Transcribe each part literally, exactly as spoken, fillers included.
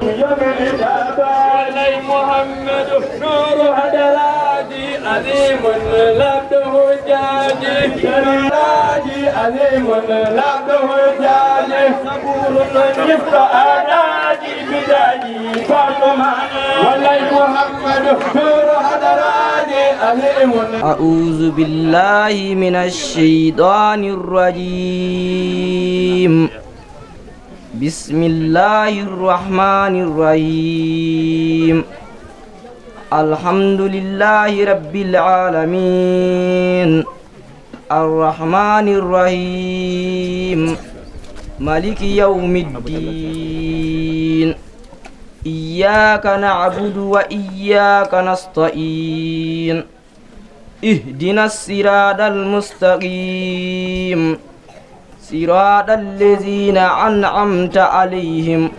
Walay Muhammadu nuuru hadaraaji, aziimun labdu hujjaaji. Hadaraaji aziimun labdu hujjaaji. Sabuurun yifto aadaaji bidaaji Faatuma. Walay Muhammadu nuuru hadaraaji aziimun. أعوذ بالله من الشيطان الرجيم. بسم الله الرحمن الرحيم. الحمد لله رب العالمين. الرحمن الرحيم. مالك يوم الدين. إياك نعبد وإياك نستعين. اهدنا الصراط المستقيم. صراط الذين أنعمت عليهم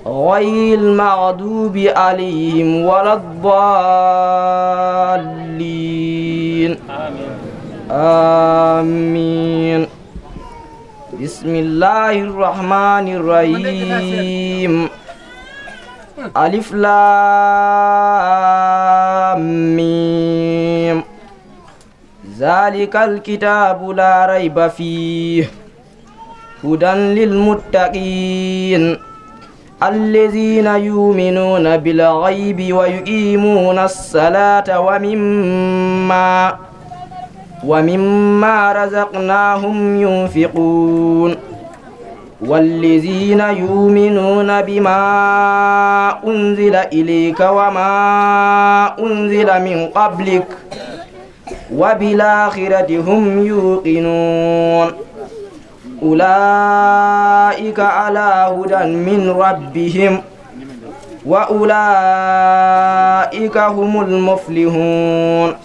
غير المغضوب عليهم ولا الضالين. آمين. آمين. بسم الله الرحمن الرحيم. ألف لام ميم. ذلك الكتاب لا ريب فيه هدى للمتقين الذين يؤمنون بالغيب ويقيمون الصلاة ومما ومما رزقناهم ينفقون والذين يؤمنون بما أنزل إليك وما أنزل من قبلك وبالآخرة هم يوقنون أولئك على هدى من ربهم وأولئك هم المفلحون.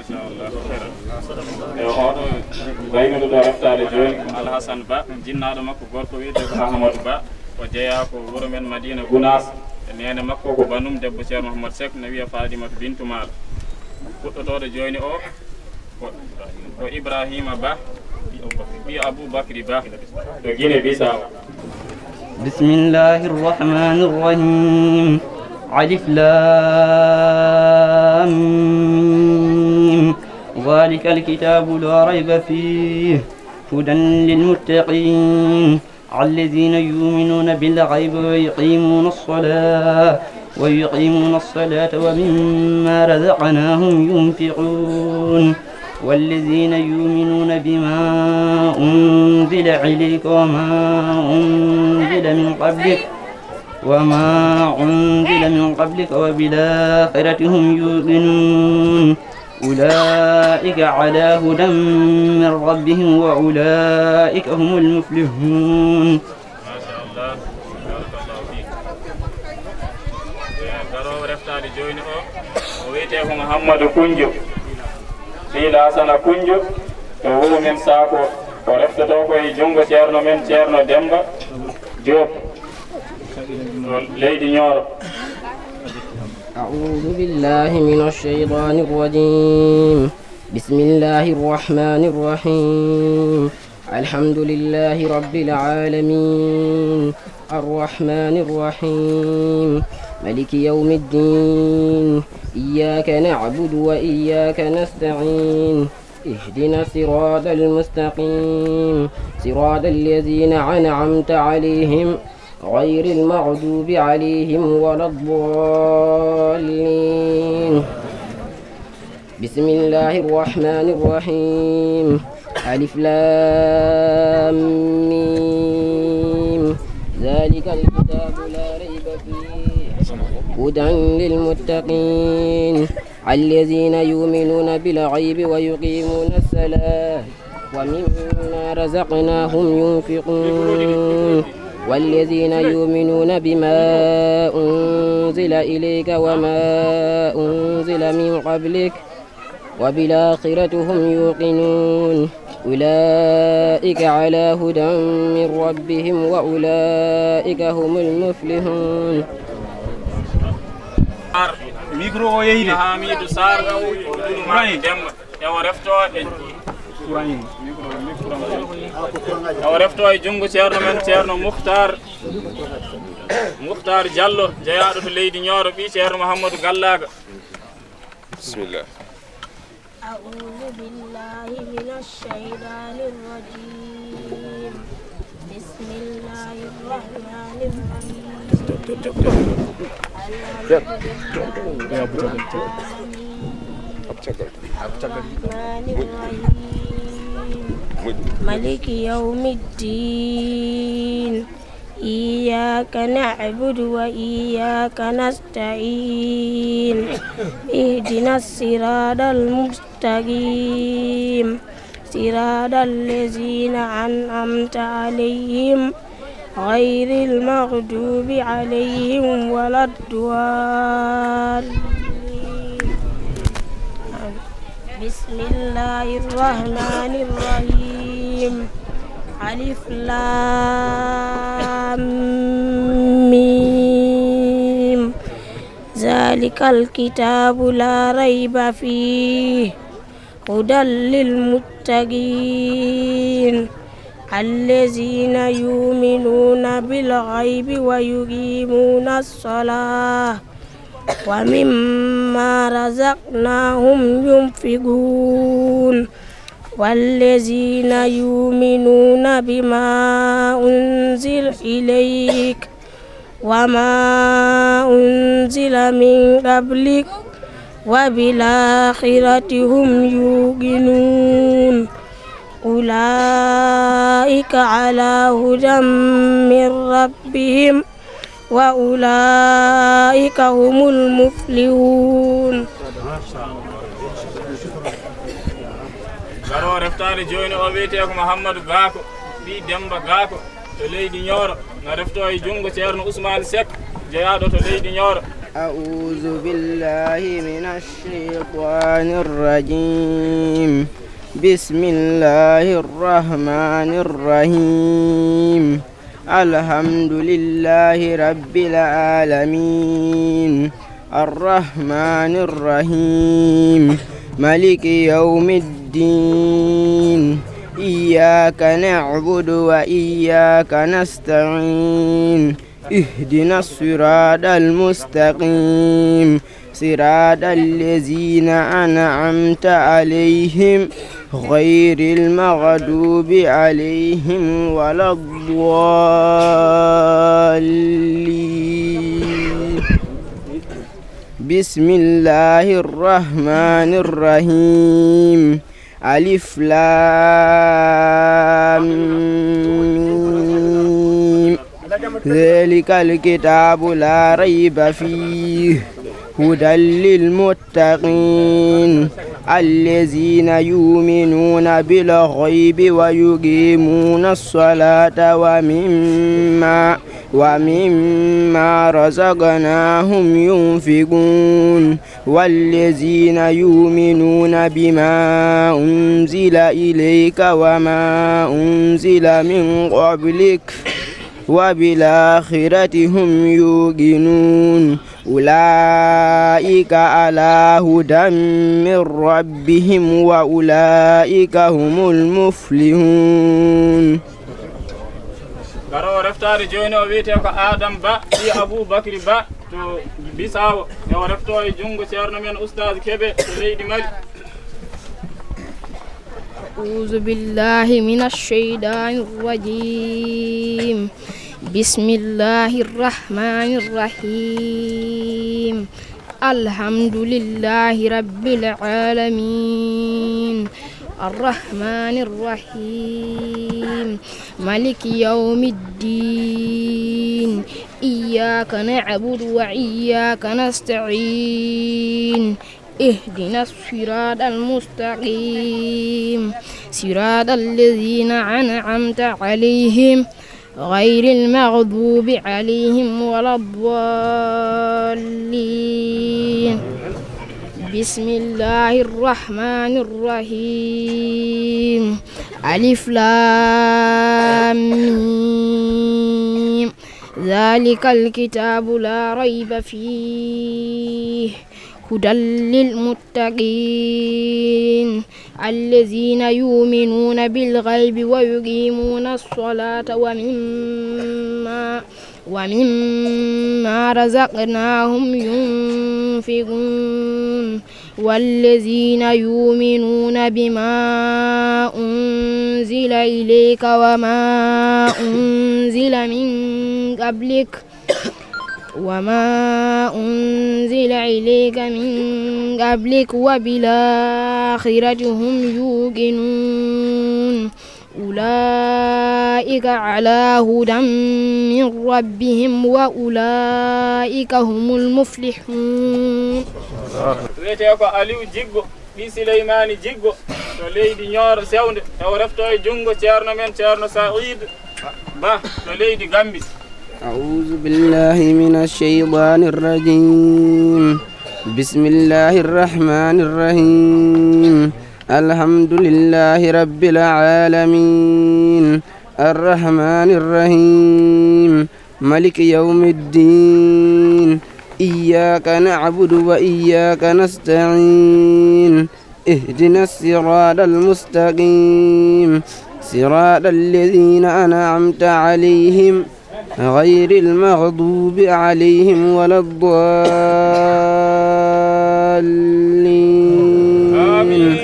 Machallah. Eyo, oɗo waynude ɗo reftaade jooni ko Alhasan Ba, jinnaaɗo makko gorko wiyetee ko Ahmadou Ba. O jeyaa ko wuro men Madina Gunaas. E neene makko ko banum debbo Ceerno Mouhammad Seck, ne wiya Fadimatu Bintu Maal. Fuɗɗotooɗo jooni o ko, ko Ibrahima Ba, ɓiy Abou Bakri Ba, to Guinée Bissau. بسم الله الرحمن الرحيم. ألف لام ميم. ذلك الكتاب لا ريب فيه هدى للمتقين الذين يؤمنون بالغيب ويقيمون الصلاة ويقيمون الصلاة ومما رزقناهم ينفقون والذين يؤمنون بما أنزل إليك وما أنزل من قبلك وما أنزل من قبلك وبالآخرة هم يوقنون أولئك على هدى من ربهم وأولئك هم المفلحون. Machallah. Barakallahu fik. Garoowo reftaade jooni o, o wiyetee ko Mouhamadou Koundio. Ɓiy Laasana Koundio, to wuro men Saako. O reftotoo ko e junngo Ceerno men, Ceerno Demmba Diop, to leydi Ñooro. أعوذ بالله من الشيطان الرجيم. بسم الله الرحمن الرحيم. الحمد لله رب العالمين. الرحمن الرحيم. ملك يوم الدين. إياك نعبد وإياك نستعين. اهدنا الصراط المستقيم. صراط الذين أنعمت عليهم غير المغضوب عليهم ولا الضالين. بسم الله الرحمن الرحيم. ألف لام ميم. ذلك الكتاب لا ريب فيه هدى للمتقين الذين يؤمنون بالغيب ويقيمون الصلاة ومما رزقناهم ينفقون والذين يؤمنون بما أنزل إليك وما أنزل من قبلك وبالآخرة هم يوقنون أولئك على هدى من ربهم وأولئك هم المفلحون. Micro o yehi de. Hamidou Sarr, Abdoul Malick Demba. Ewo refto e, ewo refto e junngo Ceerno men, Ceerno Mukhtar. Mukhtar Diallo, jeyaaɗo to leydi Nioro, ɓii Ceerno Mouhamadou Gallaga. Bismillah. أعوذ بالله من الشيطان الرجيم. بسم الله الرحمن الرحيم. الحمد لله رب العالمين. الرحمن الرحيم. ملك يوم الدين. إياك نعبد وإياك نستعين. اهدنا الصراط المستقيم. صراط الذين أنعمت عليهم غير المغضوب عليهم ولا الضالين. بسم الله الرحمن الرحيم. ألف لام ميم. ذلك الكتاب لا ريب فيه هدى للمتقين الذين يؤمنون بالغيب ويقيمون الصلاة ومما رزقناهم ينفقون والذين يؤمنون بما أنزل إليك وما أنزل من قبلك وبالآخرة هم يوقنون أولئك على هدى من ربهم وأولئك هم المفلحون. Garoowo reftaade jooni o wiyetee ko Mouhamadou Gako, ɓii Demba Gako, to leydi Nioro. Na refto e junngo Ceerno Ousmane Seck, jeyaaɗo to leydi Nioro. أعوذ بالله من الشيطان الرجيم. بسم الله الرحمن الرحيم. الحمد لله رب العالمين. الرحمن الرحيم. ملك يوم الدين. إياك نعبد وإياك نستعين. اهدنا الصراط المستقيم. صراط الذين أنعمت عليهم غير المغضوب عليهم ولا الضالين. بسم الله الرحمن الرحيم. ألف لام ميم. ذلك الكتاب لا ريب فيه هدى للمتقين الذين يؤمنون بالغيب ويقيمون الصلاة ومما ومما رزقناهم ينفقون والذين يؤمنون بما أنزل إليك وما أنزل من قبلك وبالآخرة هم يوقنون أولئك على هدى من ربهم وأولئك هم المفلحون. Garoowo reftaade jooni o wiyetee ko Adam Ba, ɓii Abou Bakri Ba to Bisaawo. E o refto e junngo Ceerno men Oustaz Kebe to leydi Mali. أعوذ بالله من الشيطان الرجيم. بسم الله الرحمن الرحيم. الحمد لله رب العالمين. الرحمن الرحيم. ملك يوم الدين. إياك نعبد وإياك نستعين. اهدنا الصراط المستقيم. صراط الذين أنعمت عليهم غير المغضوب عليهم ولا الضالين. بسم الله الرحمن الرحيم. ألف لام ميم. ذلك الكتاب لا ريب فيه هدى للمتقين الذين يؤمنون بالغيب ويقيمون الصلاة ومما ومما رزقناهم ينفقون. والذين يؤمنون بما أنزل إليك وما أنزل من قبلك، وما أنزل إليك من قبلك وبالآخرة هم يوقنون. أولئك على هدى من ربهم وأولئك هم المفلحون. Wiyetee ko Aliw Jiggo, ɓii Sileymaani Jiggo, to leydi Ñooro Sewnde, e o refto e junngo ceerno men, ceerno Sa'iid Bah, to leydi Gambi. أعوذ بالله من الشيطان الرجيم. بسم الله الرحمن الرحيم. الحمد لله رب العالمين. الرحمن الرحيم. ملك يوم الدين. إياك نعبد وإياك نستعين. اهدنا الصراط المستقيم. صراط الذين أنعمت عليهم غير المغضوب عليهم ولا الضالين. آمين.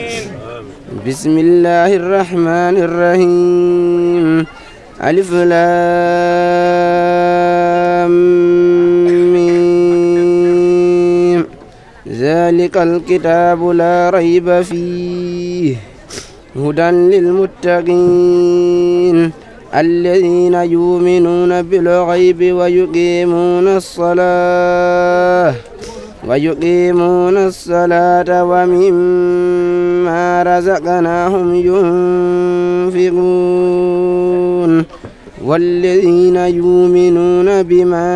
بسم الله الرحمن الرحيم. ألف لام ميم. ذلك الكتاب لا ريب فيه هدى للمتقين الذين يؤمنون بالغيب ويقيمون الصلاة ويقيمون الصلاة ومما رزقناهم ينفقون والذين يؤمنون بما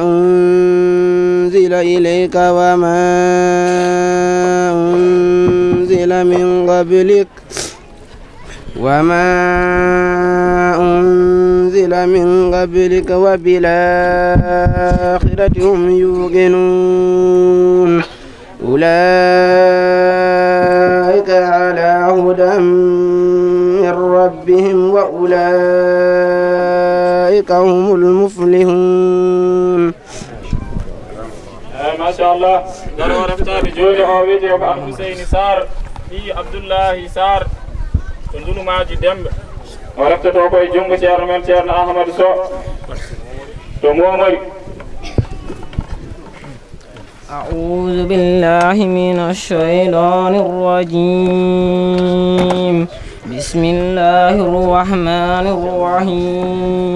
أنزل إليك وما أنزل من قبلك وما أنزل من قبلك وبالآخرة هم يوقنون أولئك على هدى من ربهم وأولئك هم المفلحون. Eey, machallah. Ngara o reftaade jooni, o wiyetee ko Alhuseyni Sarr, ɓii Abdullahi Sarr, to Ndulumaaji Demba. O reftoto ko e junngo ceerno men, ceerno Ahmadu Sow, to Momori. أعوذ بالله من الشيطان الرجيم. بسم الله الرحمن الرحيم.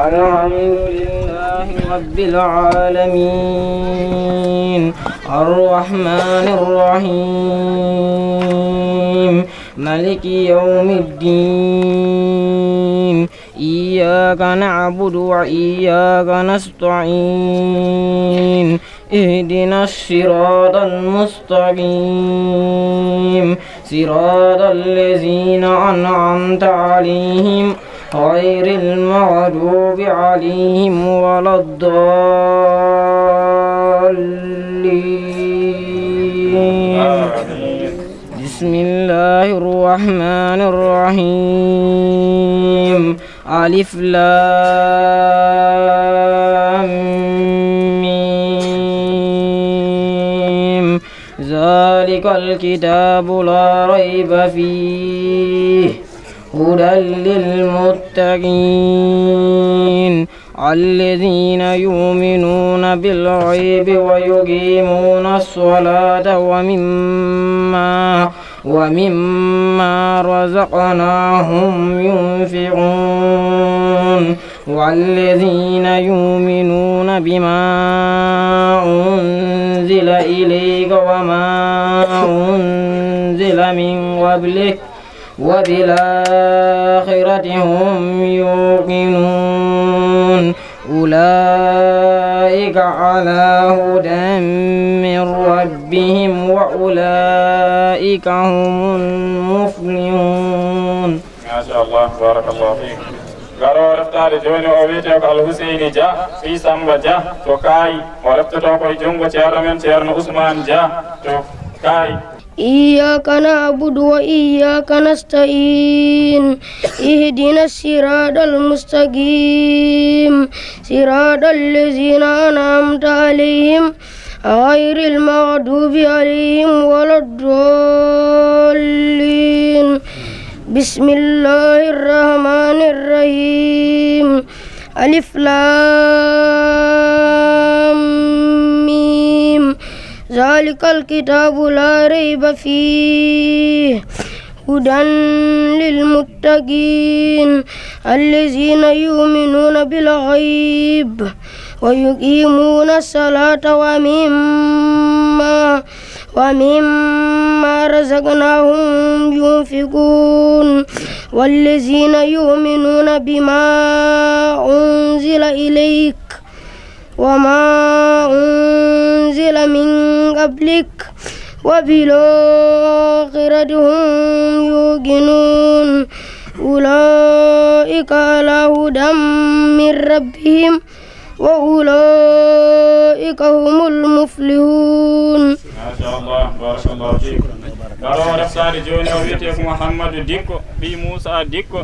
الحمد لله رب العالمين. الرحمن الرحيم. ملك يوم الدين. إياك نعبد وإياك نستعين. اهدنا الصراط المستقيم. صراط الذين أنعمت عليهم غير المغضوب عليهم ولا الضالين. بسم الله الرحمن الرحيم. ألف لام ميم. ذلك الكتاب لا ريب فيه هدى للمتقين الذين يؤمنون بالغيب ويقيمون الصلاة ومما ومما رزقناهم ينفقون والذين يؤمنون بما أنزل إليك وما أنزل من قبلك وبالآخرة هم يوقنون أولئك على هدى من ربهم وأولئك هم المفلحون. Machallah, barakallahu fiik. Ngara o reftaade jooni, o wiyetee ko Alhuseyni Dia, ɓii Sammba Dia, to Kaayi. O reftoto ko e junngo ceerno men, ceerno Ousmane Dia, to Kaayi. إياك نعبد وإياك نستعين. اهدنا الصراط المستقيم. صراط الذين أنعمت عليهم غير المغضوب عليهم ولا الضالين. بسم الله الرحمن الرحيم. ألف لام ميم. ذلك الكتاب لا ريب فيه هدى للمتقين الذين يؤمنون بالغيب ويقيمون الصلاة ومما ومما رزقناهم ينفقون والذين يؤمنون بما أنزل إليك وما أنزل من قبلك وبالآخرة هم يوقنون أولئك على هدى من ربهم وأولئك هم المفلحون. Machallah, barakallahu fiik. Garoowo reftaade jooni o wiyetee ko Mouhamadou Dikko, ɓiy Moussa Dikko,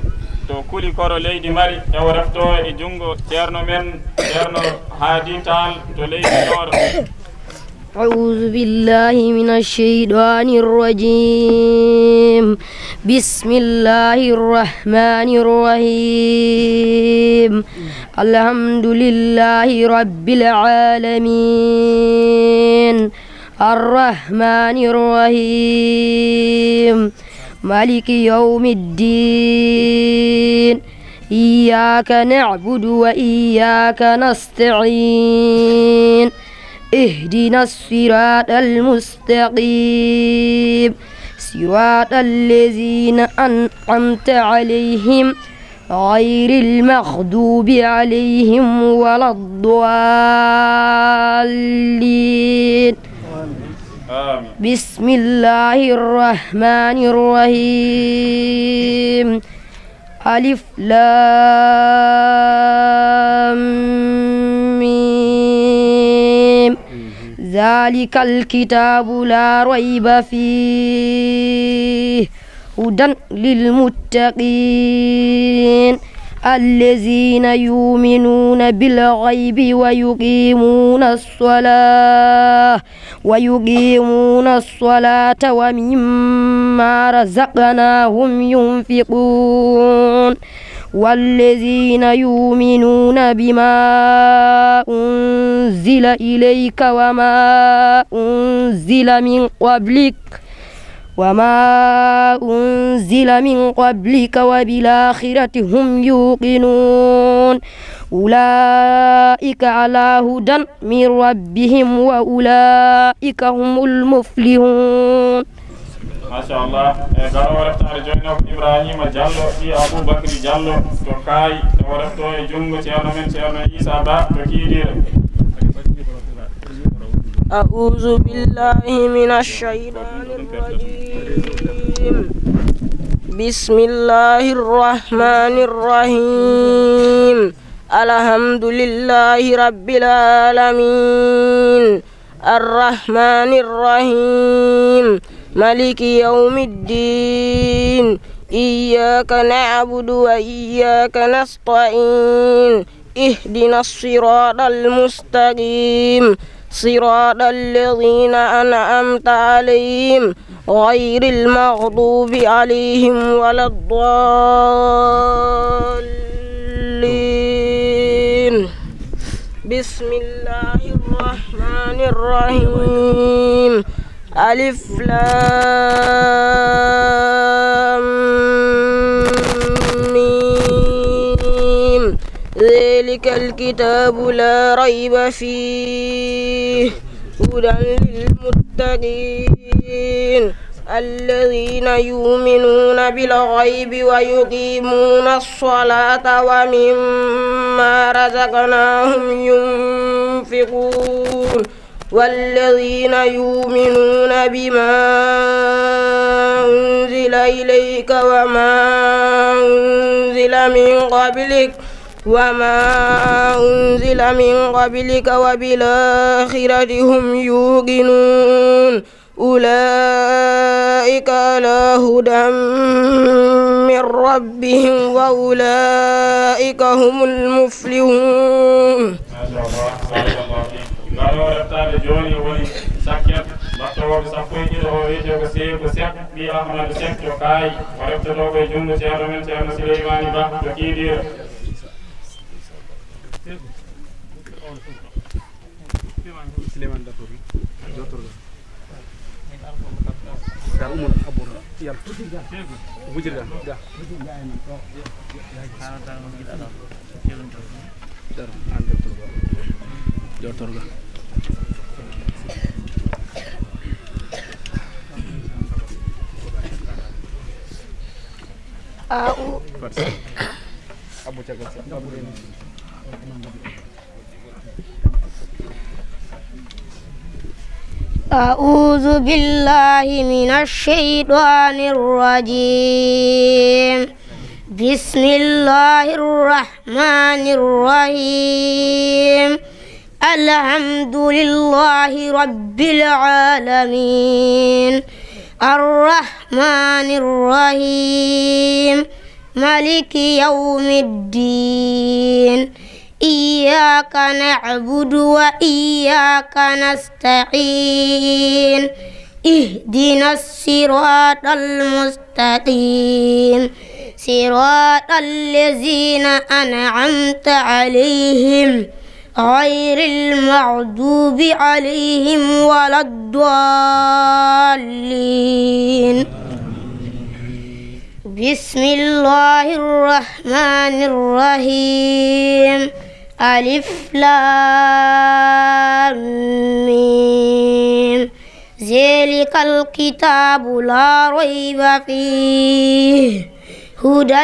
to Kuli Koro, leydi Mali, e o reftoo e junngo ceerno men, ceerno Haadi Taal, to leydi Tooro. أعوذ بالله من الشيطان الرجيم. بسم الله الرحمن الرحيم. الحمد لله رب العالمين. الرحمن الرحيم. مالك يوم الدين. إياك نعبد وإياك نستعين. اهدنا الصراط المستقيم. صراط الذين أنعمت عليهم غير المغضوب عليهم ولا الضالين. آمين. بسم الله الرحمن الرحيم. ألف لام ميم. ذلك الكتاب لا ريب فيه هدى للمتقين الذين يؤمنون بالغيب ويقيمون الصلاة ويقيمون الصلاة ومما رزقناهم ينفقون والذين يؤمنون بما أنزل إليك وما أنزل من قبلك وما أنزل من قبلك وبالآخرة هم يوقنون أولئك على هدى من ربهم وأولئك هم المفلحون. Machallah. E garoowo reftaade jooni o ko Ibrahima Diallo, ɓiy Aboubacry Diallo, to Kaay, e o reftoo e junngo ceerno men, ceerno Issa Ba, to Kiidiire. أعوذ بالله من الشيطان الرجيم. بسم الله الرحمن الرحيم. الحمد لله رب العالمين. الرحمن الرحيم. مالك يوم الدين. إياك نعبد وإياك نستعين. اهدنا الصراط المستقيم. صراط الذين أنعمت عليهم غير المغضوب عليهم ولا الضالين. بسم الله الرحمن الرحيم. ألف لام ميم. ذلك الكتاب لا ريب فيه هدى للمتقين الذين يؤمنون بالغيب ويقيمون الصلاة ومما رزقناهم ينفقون والذين يؤمنون بما أنزل إليك وما أنزل من قبلك وما أنزل من قبلك وبالآخرة هم يوقنون أولئك على هدى من ربهم وأولئك هم المفلحون. Machallah, barakallahu fiik. Ngal o reftaade jooni woni Sakket, mbaɗtoowo sappo e ɗiɗo o wiyetee ko Seeku Sek, ɓii Ahmadu Sek to Kaayi. O reftoto ko e junngo Ceerno men Ceerno Suleymaani Ba to Kiidiira. Suleymaani Ba to Kiidiira. Dar umon abor yal. Bujirga. Ga. Dar an doctor ga. Doctor ga. Abu Cagal. أعوذ بالله من الشيطان الرجيم. بسم الله الرحمن الرحيم. الحمد لله رب العالمين. الرحمن الرحيم. ملك يوم الدين. إياك نعبد وإياك نستعين. اهدنا الصراط المستقيم. صراط الذين أنعمت عليهم غير المغضوب عليهم ولا الضالين. بسم الله الرحمن الرحيم. ألف لام ميم. ذلك الكتاب لا ريب فيه هدى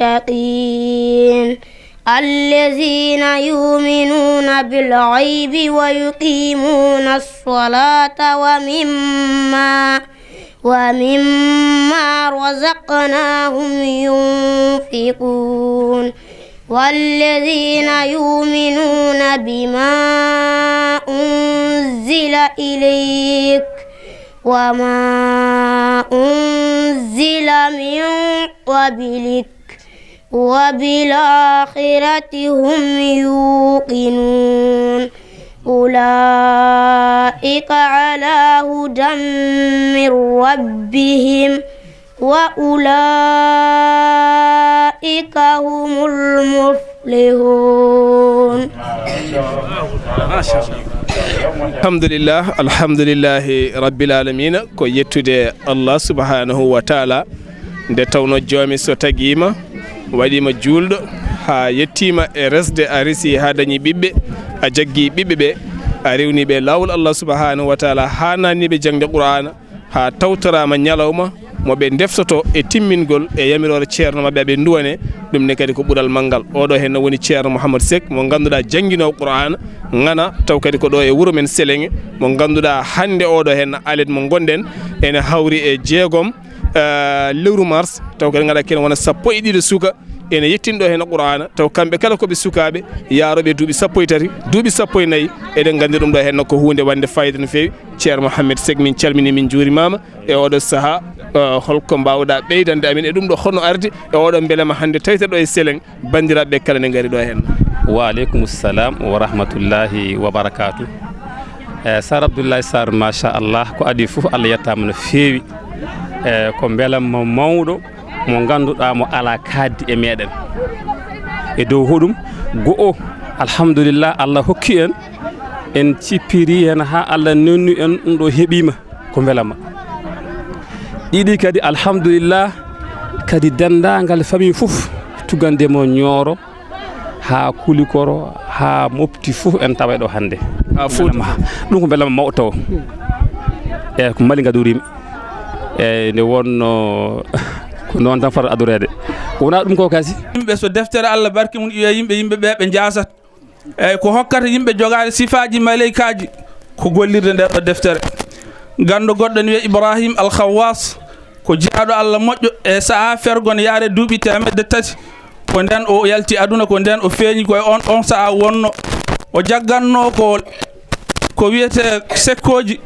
للمتقين الذين يؤمنون بالغيب ويقيمون الصلاة ومما ومما رزقناهم ينفقون والذين يؤمنون بما أنزل إليك وما أنزل من قبلك وبالآخرة هم يوقنون أولئك على هدى من ربهم وأولئك هم المفلحون. Alhamdulillah, alhamdulillahi rabbil alamina. Ko yettude Allah subhanahu wa taala, nde tawno joomi so tagiima, waɗiima juulɗo, haa yettiima e resde, a resi haa dañi ɓiɓɓe, a jaggi ɓiɓɓe ɓe, a rewni ɓe laawol Allah subhanahu wa taala, haa naatni ɓe jaŋde Qur'aana, haa tawtoraama ñalawma mo ɓe ndeftoto e timmingol e yamiroore ceerno maɓɓe, aɓe nduwane. Ɗum ne kadi ko ɓural manngal. Oɗo heen woni Ceerno Mouhammad Seck, mo ngannduɗaa jannginoowo Qur'aana, ŋana, taw kadi ko ɗo e wuro men Seleŋe, mo ngannduɗaa hannde oɗo heen alet mo ngonɗen ene hawri e jeegom, eh, lewru mars, taw kadi ngaɗa kene wona sappo e ɗiɗo suka, ene yettin ɗo heen Qur'aana, taw kamɓe kala ko ɓe sukaaɓe yaarooɓe duuɓi sappo e tati, duuɓi sappo e nayi. Eɗen nganndi ɗum ɗo heen ko huunde waɗnde fayida no feewi. Ceerno Mouhammad Seck, min calminii, min njuurimaama. E oɗo sahaa, eh, holko mbaawɗaa ɓeydande amin e ɗum ɗo, hono ardi e oɗo mbelema hannde tawete ɗo e Seleŋ, banndiraaɓe kala ne ngari ɗo heen? Wa aleykum salam wa rahmatullahi wa barakatuh. Eh, Sar Abdoulaye Sarr, machallah, ko adii fof Allah yettaama no feewi. Eh, ko mbelema mawɗo mo ngannduɗaa mo alaa kaaddi e meɗen. E dow hoɗum? Go'o, alhamdulillah, Allah hokki en, en cippiri heen haa Allah newni en, ɗum ɗo heɓiima, ko mbelema. Ɗiɗi kadi, alhamdulillah, kadi denndaangal famille fof, tugande mo Ñooro haa Kulikoro haa Mopti fof en tawa ɗo hannde. Haa Fuuta. Mbelema, ɗum ko mbelema mawɗo taw. Eeyi, ko Mali ngadoriimi. Eeyi, nde wonno ko noon tan fota adoreede. Ko wonaa ɗum ko kasi. Yimɓe, so deftere Allah barke mum iwi e yimɓe, yimɓe ɓe ɓe njaasat. Eeyi, ko hokkata yimɓe jogaade sifaaji maleykaaji ko gollirde nde ɗo deftere. Ganndo goɗɗo ne wiyee Ibrahim Al Khawwas, ko jiyaaɗo Allah moƴƴo. E sahaa fergo ne yaare duuɓi teemedde tati, ko ndeen o yalti aduna, ko ndeen o feeñi. Ko e on, on sahaa wonno o jaggannoo ko, ko wiyetee sekkooji,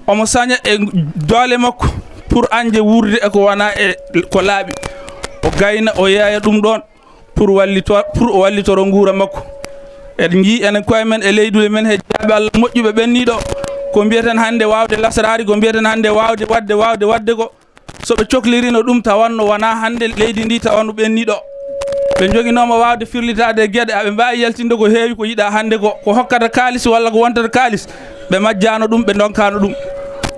Omo saña e doole makko pour añde wuurde e ko wonaa e ko laaɓi. O gayna, o yeeya ɗum ɗoon pour wallito-, pour o wallitoro nguura makko. Eɗen njii enen koye men e leyɗeele men he jeyaaɓe Allah moƴƴuɓe ɓenniiɗo. Ko mbiyeten hannde waawde lasraari, ko mbiyeten hannde waawde waɗde, waawde waɗde ko. So ɓe coklirino ɗum tawanno wonaa hannde leydi ndi tawanno ɓenniiɗo. Ɓe njoginooma waawde firlitaade e geɗe, aɓe mbaawi yaltinde ko heewi ko yiɗaa hannde ko, ko hokkata kaalis walla ko wontata kaalis. Ɓe majjaano ɗum, ɓe ndonkaano ɗum.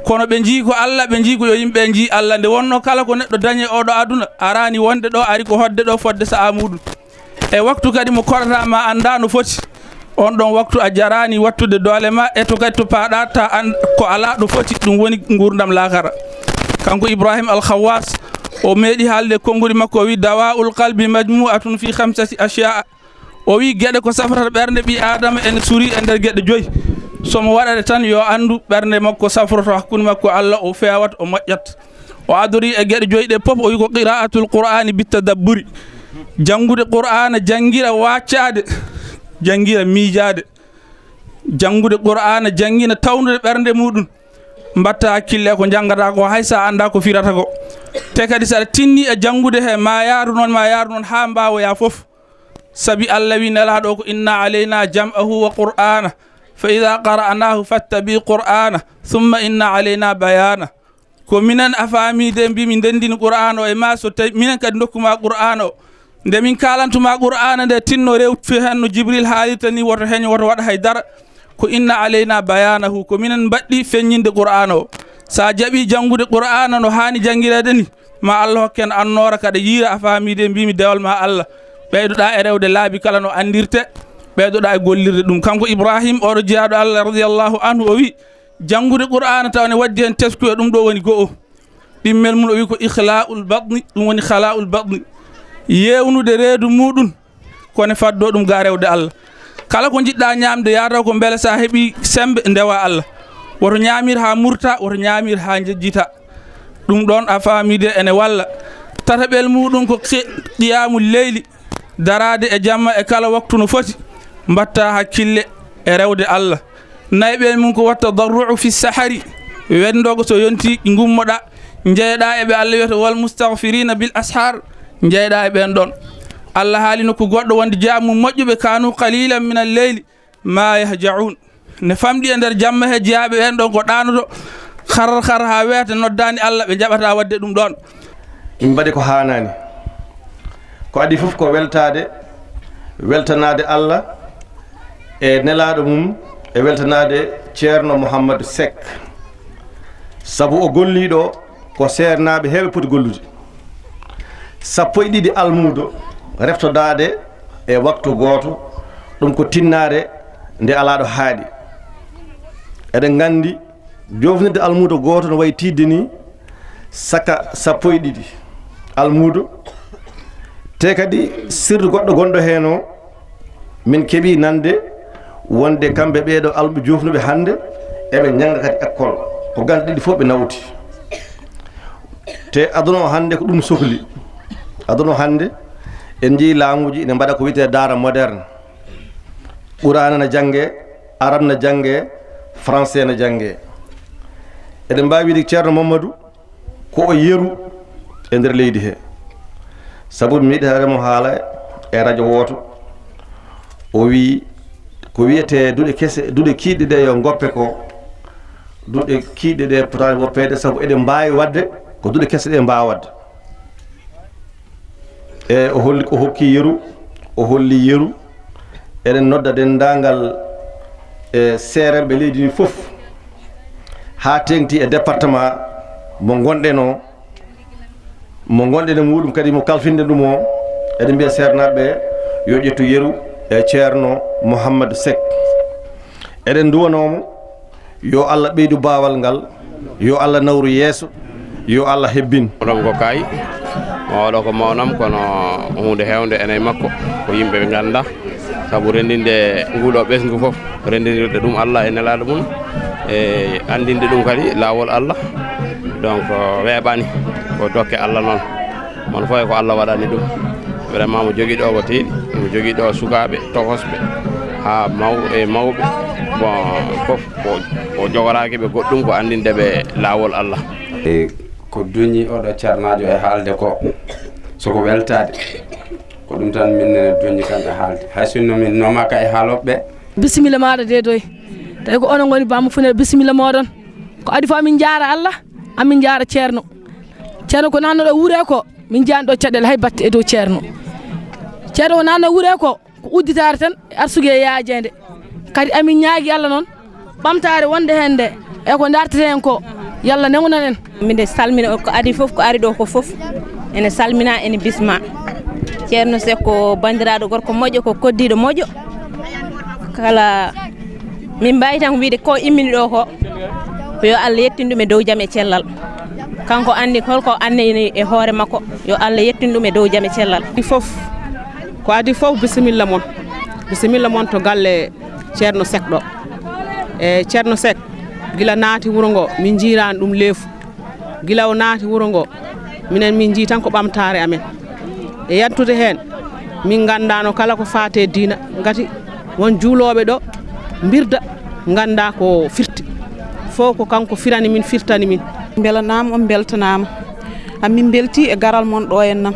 Kono ɓe njii ko Allah, ɓe njii ko yo yimɓe njii Allah. Nde wonnoo kala ko neɗɗo dañi e oɗo aduna, araani wonde ɗo, ari ko hoɗde ɗo fodde sa'a muuɗum. E waktu kadi mo korata ma annda no foti. On ɗon waktu a jaraani wattude doole ma e to kadi to paaɗa ta an ko alaa ɗo foti, ɗum woni nguurndam laakara. Kanko Ibrahim Al Khawwas, o meeɗi haalde konngudi makko, o wi: "Dawa'ul qalbi majmu'atun fi khamsati ashya'a." O wi geɗe ko safrata ɓernde ɓii Aadama ene suri e nder geɗe joyi. So mo waɗa ɗe tan yo anndu ɓernde makko safroto hakkunde makko Allah, o feewat, o moƴƴat. O adori e geɗe joyi ɗe pop, o wi ko qira'atul Qur'ani bit tadabburi. Janngude Qur'aana, janngira, waaccaade, janngira, miijaade. Janngude Qur'aana, janngina, tawnude ɓernde muuɗum. Mbatta hakkille ko njanngata ko, hay sa annda ko firata ko. Te kadi saɗa tinni e janngude he, ma yaaru noon, ma yaaru noon haa mbaawoya fof. Sabi Allah wi Nelaaɗo ko: "Inna alayna jam'ahu wa qur'ana, fa idha qara'nahu fattabi qur'ana, thumma inna alayna bayana." Ko minen a faami de mbimi ndenndini Qur'aana o e ma, so tawi minen kadi ndokkuma Qur'aana o. Nde min kaalantuma Qur'aana nde, tinno rew fi hen no Jibril haalirta ni, woto heño, woto waɗ hay dara. Ko inna alayna bayanahu, ko minen mbaɗɗi feññinde Qur'aana o. Sa jaɓi janngude Qur'aana no haani janngireede ni, ma Allah hokken annoora kaɗa yiira a faami de mbimi dewal ma Allah. Ɓeydoɗa e rewde laabi kala no anndirte, ɓeydoɗa e gollirde ɗum. Kanko Ibrahim, oɗo jeyaaɗo Allah radiyallahu anhu, o wi, janngude Qur'aana tawa ne waddi heen teskuya, ɗum ɗo woni go'o. Ɗimmel mum o wi ko ikhla'ul batni, ɗum woni khala'ul batni. Yeewnude reedu muuɗum, ko ne faddo ɗum ga rewde Allah. Kala ko njiɗɗa ñaamde, yaataw ko mbele sa heɓi semmbe, ndewa Allah. Woto ñaamir haa murta, woto ñaamir haa njejjita. Ɗum ɗoon a faami de ene walla. Tataɓel muuɗum ko qi-, qiyamul leyli. Daraade e jamma e kala waktu no foti, mbatta hakkille e rewde Allah. Nayɓe mum ko watta darru'u fi sahari, wenndogo so yonti ngummoɗa, njeyeɗa e ɓe Allah wiyata wal mustaghfirina bil ashar, njeyeɗa e ɓen ɗon. Allah haali nokku goɗɗo wonde jaamu moƴƴuɓe kanu qalilan min al leyli ma yahja'un. Ne famɗi e nder jamma he jeyaaɓe ɓen ɗon ko ɗaanoto, xar xar haa weeta noddaani Allah, ɓe njaɓata waɗde ɗum ɗoon. Min mbaɗi ko haanaani. Ko adii fof ko weltaade, weltanaade Allah e nelaaɗo mum, e weltanaade Ceerno Mouhamadou Seck. Sabu o gollii ɗo ko seernaaɓe heewɓe poti gollude. Sappo e ɗiɗi almuudo reftodaade e waktu gooto, ɗum ko tinnaare nde alaa ɗo haaɗi. Eɗen nganndi, joofnirde almuudo gooto no wayi tiiɗde ni, saka sappo e ɗiɗi almuudo. Te kadi sirru goɗɗo gonɗo heen o, min keɓii nande wonde kamɓe ɓeeɗo almuɓe joofnuɓe hannde, eɓe njannga kadi école. Ko gannde ɗiɗi fof ɓe nawti. Te aduna o hannde ko ɗum sokli. Aduna o hannde en njii laamuuji ene mbaɗa ko wiyetee daara moderne. Qur'aana na jannge, arab na jannge, français na jannge. Eɗen mbaawi wiide Ceerno Mamadou ko o yeru e nder leydi he. Sabu mi yiɗi haare mo haala e radio wooto. O wii ko wiyetee duɗe kese, duɗe kiiɗɗe ɗe yo ngoppe ko, duɗe kiiɗɗe ɗe potaani woppeede sabu eɗen mbaawi waɗde ko duɗe kese ɗe mbaawa waɗde. E o holli, o hokki yeru, o holli yeru. Eɗen nodda denndaangal e seerenɓe leydi ndi fof, haa teeŋti e département mo ngonɗen o, mo ngonɗen e muɗum kadi, mo kalfinde ɗum o. Eɗen mbiya seernaaɓe ɓe yo ƴettu yeru e Ceerno Mouhamadou Seck. Eɗen nduwanoo mo, yo Allah ɓeydu baawal ngal, yo Allah nawru yeeso, yo Allah hebbin. Mawnam ko kayi, mawɗo ko mawnam, kono huunde heewnde ene e makko, ko yimɓe ɓe ngannda. Sabu renndinde nguɗo ɓesngu fof, renndinirde ɗum Allah e nelaaɗo mum, e anndinde ɗum kadi laawol Allah. Donc, weeɓani, ko dokke Allah noon. Mon fof e ko Allah waɗani ɗum. Vraiment, mo jogii ɗo ko teeɗi, mo jogii ɗo sukaaɓe, tokosɓe, Haa maw-, e mawɓe, bon, fof ko, ko jogoraaki ɓe goɗɗum, ko anndinde ɓe laawol Allah. E ko duñi oɗo ceernaajo e haalde ko, so ko weltaade, ko ɗum tan min nene duñi kam e haalde. Hay sinno min nomaka e haalooɓe ɓe. Bisimilla maaɗa, deedoy. Tawi ko onon ngoni Bamma Funere, bisimilla mooɗon. Ko adi fof, amin njaara Allah, amin njaara Ceerno. Ceerno ko nanno ɗo wure ko, min njaani ɗo caɗeele hay batte e dow Ceerno. Ceerno ko nanno wure ko, ko udditaare tan, e arsugue e yaajeende. Kadi amin ñaagi Allah noon, ɓamtaare wonde heen nde, e ko darteten ko, yo Allah newnan en. Miɗen salmina on ko adi fof, ko ari ɗo ko fof. Ene salmina, ene bisma. Ceerno Seck ko banndiraaɗo gorko moƴƴo, ko koddiiɗo moƴƴo. Kala min mbaawi tan wiide ko immini ɗo ko, ko yo Allah yettin ɗum e dow jam e cellal. Kanko anndi holko anniyini e hoore makko, yo Allah yettin ɗum e dow jam e cellal. Adi fof, ko adi fof, bisimilla mon. Bisimilla mon to galle Ceerno Seck ɗo. E Ceerno Seck, gila naati wuro ngo, min njiiraani ɗum leefu. Gila o naati wuro ngo, minen min njii tan ko ɓamtaare amen. E yaltude heen, min nganndaano kala ko faati e diina, ngati won juulooɓe ɗo mbirda, ngannda ko firti. Fof ko kanko firani min, firtani min. Mbelanaama, on mbeltanaama. Amin mbelti e garal mon ɗo en nam.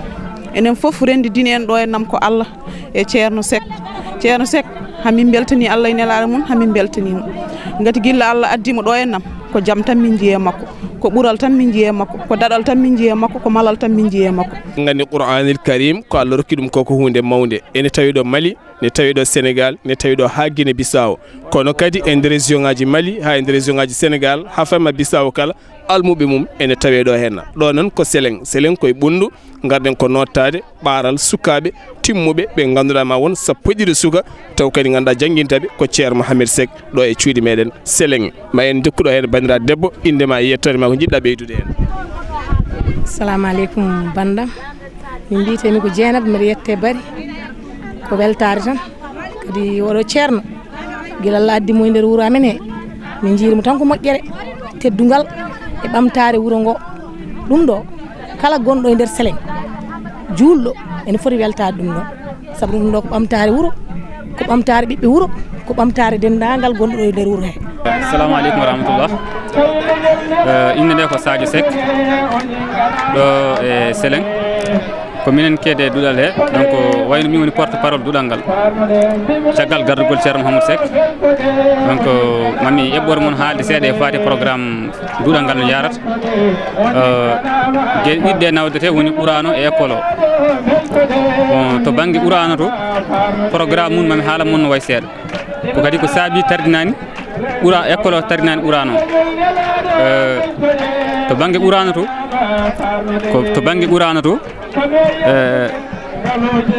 Enen fof renndidini en ɗo en nam ko Allah e Ceerno Seck. Ceerno Seck, hamin mbeltanii Allah e nelaaɗo mum, hamin mbeltanii mo. Ngati gilla Allah addi mo ɗo en nam, ko jam tan min njiye makko, ko ɓural tan min njiye makko, ko daɗal tan min njiye makko, ko malal tan min njiye makko. Nganndi Qur'aanil Kariim, ko Allah rokki ɗum ko, ko huunde mawnde. Ene tawi ɗo Mali, ne tawi ɗo Senegaal, ne tawi ɗo haa Gine Bisaawo. Kono kadi e nder région ŋaaji Mali, haa e nder région ŋaaji Senegaal, haa faama Bisaawo kala, almuɓe mum ene tawe ɗo henna. Ɗo noon ko Seleŋ. Seleŋ koye Ɓunndu, ngarɗen ko noottaade ɓaaral sukaaɓe timmuɓe ɓe ngannduɗaa ma won sappo e ɗiɗo suka, taw kadi ngannduɗaa janngintaɓe ko Ceerno Mohamed Seck ɗo e cuuɗi meɗen Seleŋ. Ma en ndokku ɗo heen banndiraaɗo debbo, innde ma e yettoode ma, ko njiɗɗaa ɓeydude heen? Assalamu aleykum, banndam. Min mbiyetee-mi ko Jeenaba, mbiɗa yettee Bari. Ko weltaare tan. Kadi oɗo ceerno, gila Allah addi mo e nder wuro amen he, min njiiri mo tan ko moƴƴere, teddungal e ɓamtaare wuro ngo. Ɗum ɗo, kala gonɗo e nder Seleŋ, juulɗo, ene foti weltaade ɗum ɗo. Sabu ɗum ɗo ko ɓamtaare wuro, ko ɓamtaare ɓiɓɓe wuro, ko ɓamtaare denndaangal gonɗo ɗo e nder wuro he. Assalamu aleykum wa rahmatullah. Eh, innde nde ko Sadio Seck, ɗo e Seleŋ. Ko minen keede duɗal he, donc, wayno min woni porte parole duɗal ngal. Caggal gardugol Ceerno Mouhamadou Seck, donc, mami eɓɓore mon haalde seeɗa e faati programme duɗal ngal no yarata. Eh, geɗe ɗiɗi ɗe nawdete woni Qur'aano e école o. Bon, to bannge Qur'aano to, programme mum mami haala mon no way seeɗa. Ko kadi ko saabi tardinaani Qura-, école o tardinaani Qur'aano o. Eh, to bannge Qur'aano to, ko to bannge Qur'aano to, eh,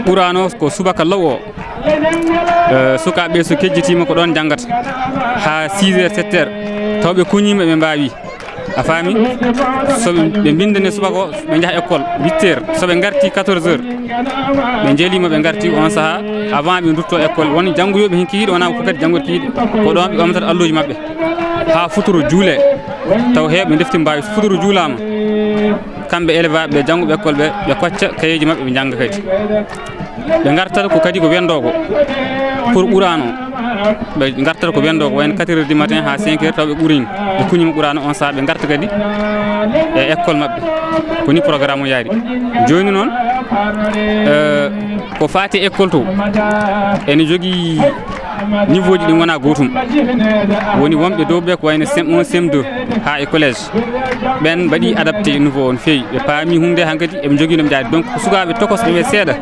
Qur'aano o ko subaka law o. Eh, sukaaɓe so kejjitiima ko ɗoon njanngata haa six heures, sept heures, taw ɓe kuñiima ɓe mbaawi. A faami? So ɓe, ɓe mbinndane subaka o, ɓe njaha école huit heures. So ɓe ngarti quatorze heures, ɓe njeeliima, ɓe ngarti on sahaa, avant ɓe ndutto école. Won jannguyooɓe heen kehiiɗo, wonaa ko kadi janngooɓe kehiiɗo. Ko ɗoon ɓe ɓamtata alluuji maɓɓe. Haa futuro juulee, taw heewɓe ndefti mbaawi. So futuro juulaama, kamɓe élève ɓe, jannguɓe école ɓe, ɓe kocca kayeeji maɓɓe, ɓe njannga kadi. Ɓe ngartata ko kadi ko wenndoogo pour Qur'aano o. Ɓe ngartata ko wenndoogo, wayno quatre heures du matin haa cinq heures, taw ɓe Qur'aani, ɓe kuñima Qur'aano on sahaa, ɓe ngarta kadi e école maɓɓe. Ko ni programme o yaari. Jooni noon, eh, ko faati e école to, ene jogii niveau ji ɗi ngonaa gootum. Woni wonɓe dow ɓe ko wayno C M un, C M deux haa e collège. Ɓeen mbaɗi adapté niveau o no feewi. Ɓe paami huunde hankadi, eɓe njogii no ɓe njaari. Donc, ko sukaaɓe tokosɓe ɓe seeɗa,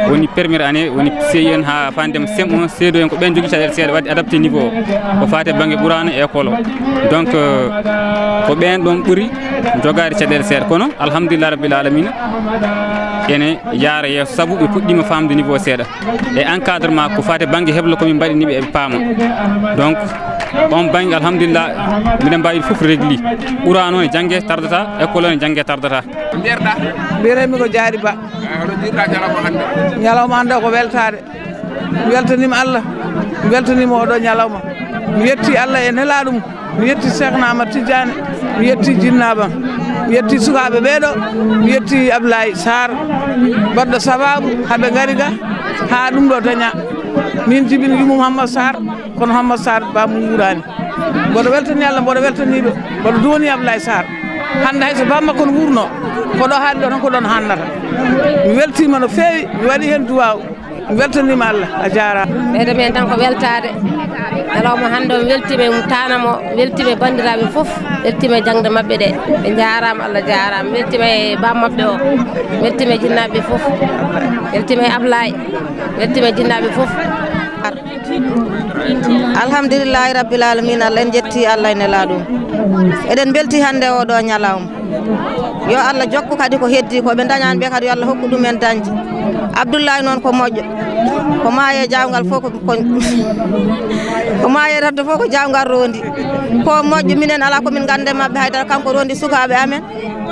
woni première année, woni C I en haa fandem C M un, C deux en, ko ɓeen njogii caɗeele seeɗa, waɗde adapté niveau o. Ko faati e bannge Qur'aana e école o. Donc, euh, ko ɓeen ɗoon ɓuri jogaade caɗeele seeɗa. Kono, alhamdulillah rabbil alamina, ene yaara yeeso, sabu ɓe puɗɗiima faamde niveau seeɗa. E encadrement ko faati bannge heblo ko min mbaɗi ni ɓe eɓe paama. Donc, on bannge, alhamdulillah, mbiɗen mbaawi fof régli. Qur'aana o ne jannge tardata, école o ne jannge tardata. Mbiyetee-mi ko Jaari Ba. Ñalawma hannde o ko weltaare. Mi weltaniima Allah, mi weltaniima oɗo ñalawma. Mi yetti Allah e nelaaɗo mum. Mi yetti Seekna Ahmad Tijjaani, mi yetti jinnaaɓe am, mi yetti sukaaɓe ɓee ɗoo, mi yetti Ablaye Sarr, baɗɗo sabaabu haa ɓe ngari ga. Haa ɗum ɗo daña, min jibini yummum Hammad Sarr, kono Hammad Sarr bamum wuuraani. Mboɗo weltani Allah, mboɗo weltaniiɓe, mboɗo dooni Ablaye Sarr. Hannde hay so bammakko no wuurno, ko ɗo haaɗi ɗo tan ko ɗon haannata. Mi weltiima no feewi, mi waɗi heen duwaaw. Mi weltaniima Allah, a jaaraama. Ɓeydo men tan ko weltaade. Ñalawma hannde on weltiima e Mum Taanam o, weltiima e banndiraaɓe fof, weltiima e jaŋde maɓɓe ɗe. Ɓe njaaraama, Allah jaaraama. Weltiima e baam maɓɓe o, weltiima e jinnaaɓe fof, weltiima e Ablaye, weltiima e jinnaaɓe fof. Alhamdulillahi rabbil alamin, Allah en jetti Allah e Nelaaɗo. Eɗen mbelti hannde oo ɗoo ñalawma. Yo Allah jokku kadi ko heddi, ko ɓe ndañaani ɓe kadi yo Allah hokku ɗumen dañde. Abdullahi noon ko moƴƴo, ko maaye jaawngal fof ko, ko, ko maaye radde fof ko jaawngal rondi. Ko moƴƴo, minen alaa ko min nganndi e maɓɓe haydara, kanko rondi sukaaɓe amen,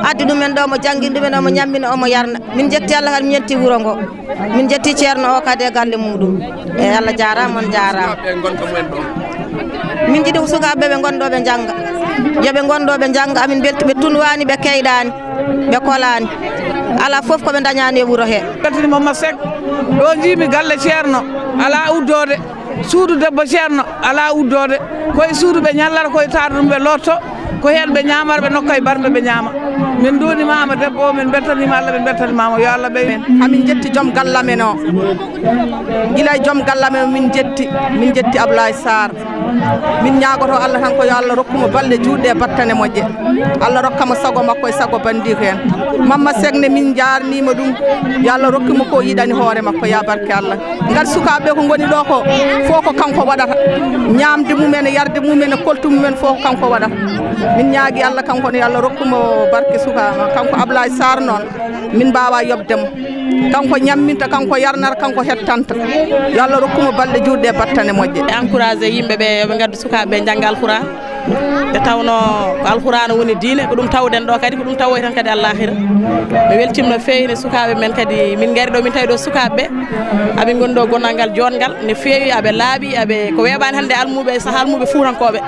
addi ɗumen ɗo, omo janngina ɗumen, omo ñammina, omo yarna. Min njetti Allah kadi, min njetti wuro ngo. Min njetti ceerno o kadi e galle muɗum. E Allah jaaraama, on jaaraama. Min njiɗi ko sukaaɓe ɓe ngonɗo ɓe njannga. Yo ɓe ngonɗo ɓe njannga, amin mbelti ɓe tunwaani, ɓe keyɗaani, ɓe kolaani. Alaa fof ko ɓe ndañaani e wuro he. Beltini Mamma Seck, ɗo njiimi galle ceerno, alaa uddoode. Suudu debbo ceerno, alaa uddoode. Ko e suudu ɓe ñallata, ko e taadu ɗum ɓe lotto. Ko heen ɓe ñaamata, ɓe nokka e barmbe, ɓe ñaama. Min nduwaniima ma debbo o, min mbeltaniima Allah, min mbeltaniima mo. Yo Allah ɓey men. Amin njetti joom galle amen o. Gila e joom galle amen o, min njetti, min njetti Ablaye Sarr. Min ñaagoto Allah tan ko yo Allah rokku mo balɗe juutɗe e battane moƴƴe. Allah rokka mo sago makko e sago banndiiko en. Mamma Seck ne, min njaarniima ɗum. Yo Allah rokku mo ko yiɗani hoore makko, ya barke Allah. Ngal sukaaɓe ko ngoni ɗo ko, fof ko kanko waɗata. Ñaamde mumen e yarde mumen e koltu mumen fof ko kanko waɗata. Min ñaagi Allah kanko ne, yo Allah rokku mo barke suka, kanko Ablaye Sarr noon, min mbaawa yoɓde mo. Kanko ñamminta, kanko yarnata, kanko hettanta. Yo Allah rokku mo balɗe juutɗe e battane moƴƴe. Encouragé yimɓe ɓe, yo ɓe ngaddu sukaaɓe ɓe njannga Alquraan. Nde tawnoo ko Alquraan woni diine, ko ɗum tawɗen ɗo kadi, ko ɗum tawoyten kadi e Allaakhira. Mi weltiima no feewi ne sukaaɓe men kadi, min ngari ɗo, min tawi ɗo sukaaɓe ɓe, aɓe ngoni ɗo gonngal ngal joɗngal, ne feewi, aɓe laaɓi, aɓe, ko weeɓaani hannde almuuɓe, saha almuuɓe fuutankooɓe.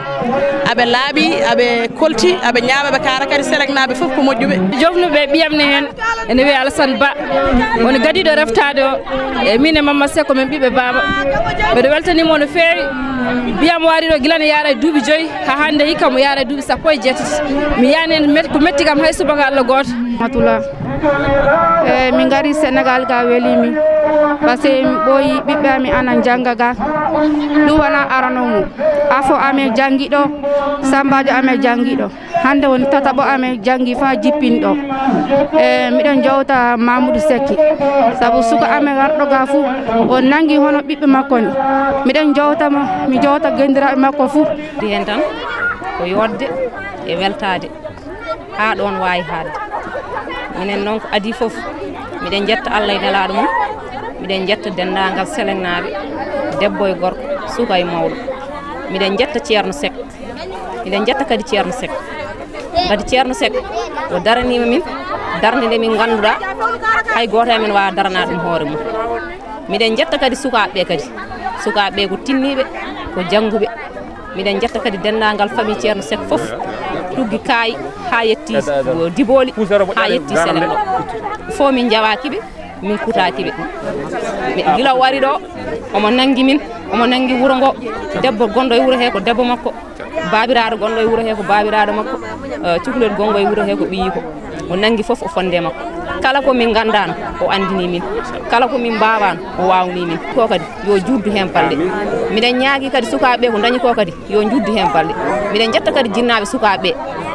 Aɓe laaɓi, aɓe kolti, aɓe ñaama, ɓe kaara kadi Selenaaɓe fof ko moƴƴuɓe. Jofnuɓe ɓiyam ne heen, ene wiyee Alassane Ba, woni gadiiɗo reftaade o, e min e Mamma Seck, ko min ɓiɓɓe baaba. Mbeɗo weltanii mo no feewi. Ɓiyam o ari ɗo gila ne yaara e duuɓi joyi, haa hannde hikka mo yaara e duuɓi sappo e jeetati. Mi yiyaani heen met-, ko metti kam hay subaka Allah gooto. Matula. E, min ngari Senegaal ga weli min. Parce que mi ɓooyi ɓiɓɓe amin ana njannga ga. Ɗum wonaa arano mum. Afo amin janngi ɗo, Sambaajo amin janngi ɗo. Hannde woni tataɓo amin janngi faa jippin ɗo. E, miɗen jowta Mamoudou Seck. Sabu suka amin garɗo ga fuu, o nanngi hono ɓiɓɓe makko ni. Miɗen jowta mo, mi jowta genndiraaɓe makko fuu. Ɗi heen tan ko yodde e weltaade haa ɗoon waawi haaɗde. Minen noon ko adii fof, miɗen njetta Allah e Nelaaɗo mum, miɗen njetta denndaangal Selenaaɓe, debbo e gorko, suka e mawɗo. Miɗen njetta Ceerno Seck. Miɗen njetta kadi Ceerno Seck. Ngati Ceerno Seck o daraniima min darnde nde min ngannduɗaa hay gooto e men waawaa daranaade ɗum hoore mum. Miɗen njetta kadi sukaaɓe ɓe kadi. Sukaaɓe ɓe ko tinniiɓe, ko jannguɓe. Miɗen njetta kadi denndaangal famille Ceerno Seck fof, tuggi Kaayi haa yetti Dibooli, haa yetti Selen ɗo. Fof min njawaaki ɓe, min kutaaki ɓe. Mi, gila o ari ɗo, omo nanngi min, omo nanngi wuro ngo. Debbo gonɗo e wuro he ko debbo makko. Baabiraaɗo gonɗo e wuro he ko baabiraaɗo makko. Eh, cukalel gonɗo e wuro he ko ɓiyiiko. O nanngi fof o fonnde makko. Kala ko min nganndaano, o anndini min. Kala ko min mbaawaano, o waawni min. Ko kadi, yo juutdu heen balɗe. Miɗen ñaagi kadi sukaaɓe ɓe ko ndañi ko kadi, yo njuutdu heen balɗe. Miɗen njetta kadi jinnaaɓe sukaaɓe ɓe.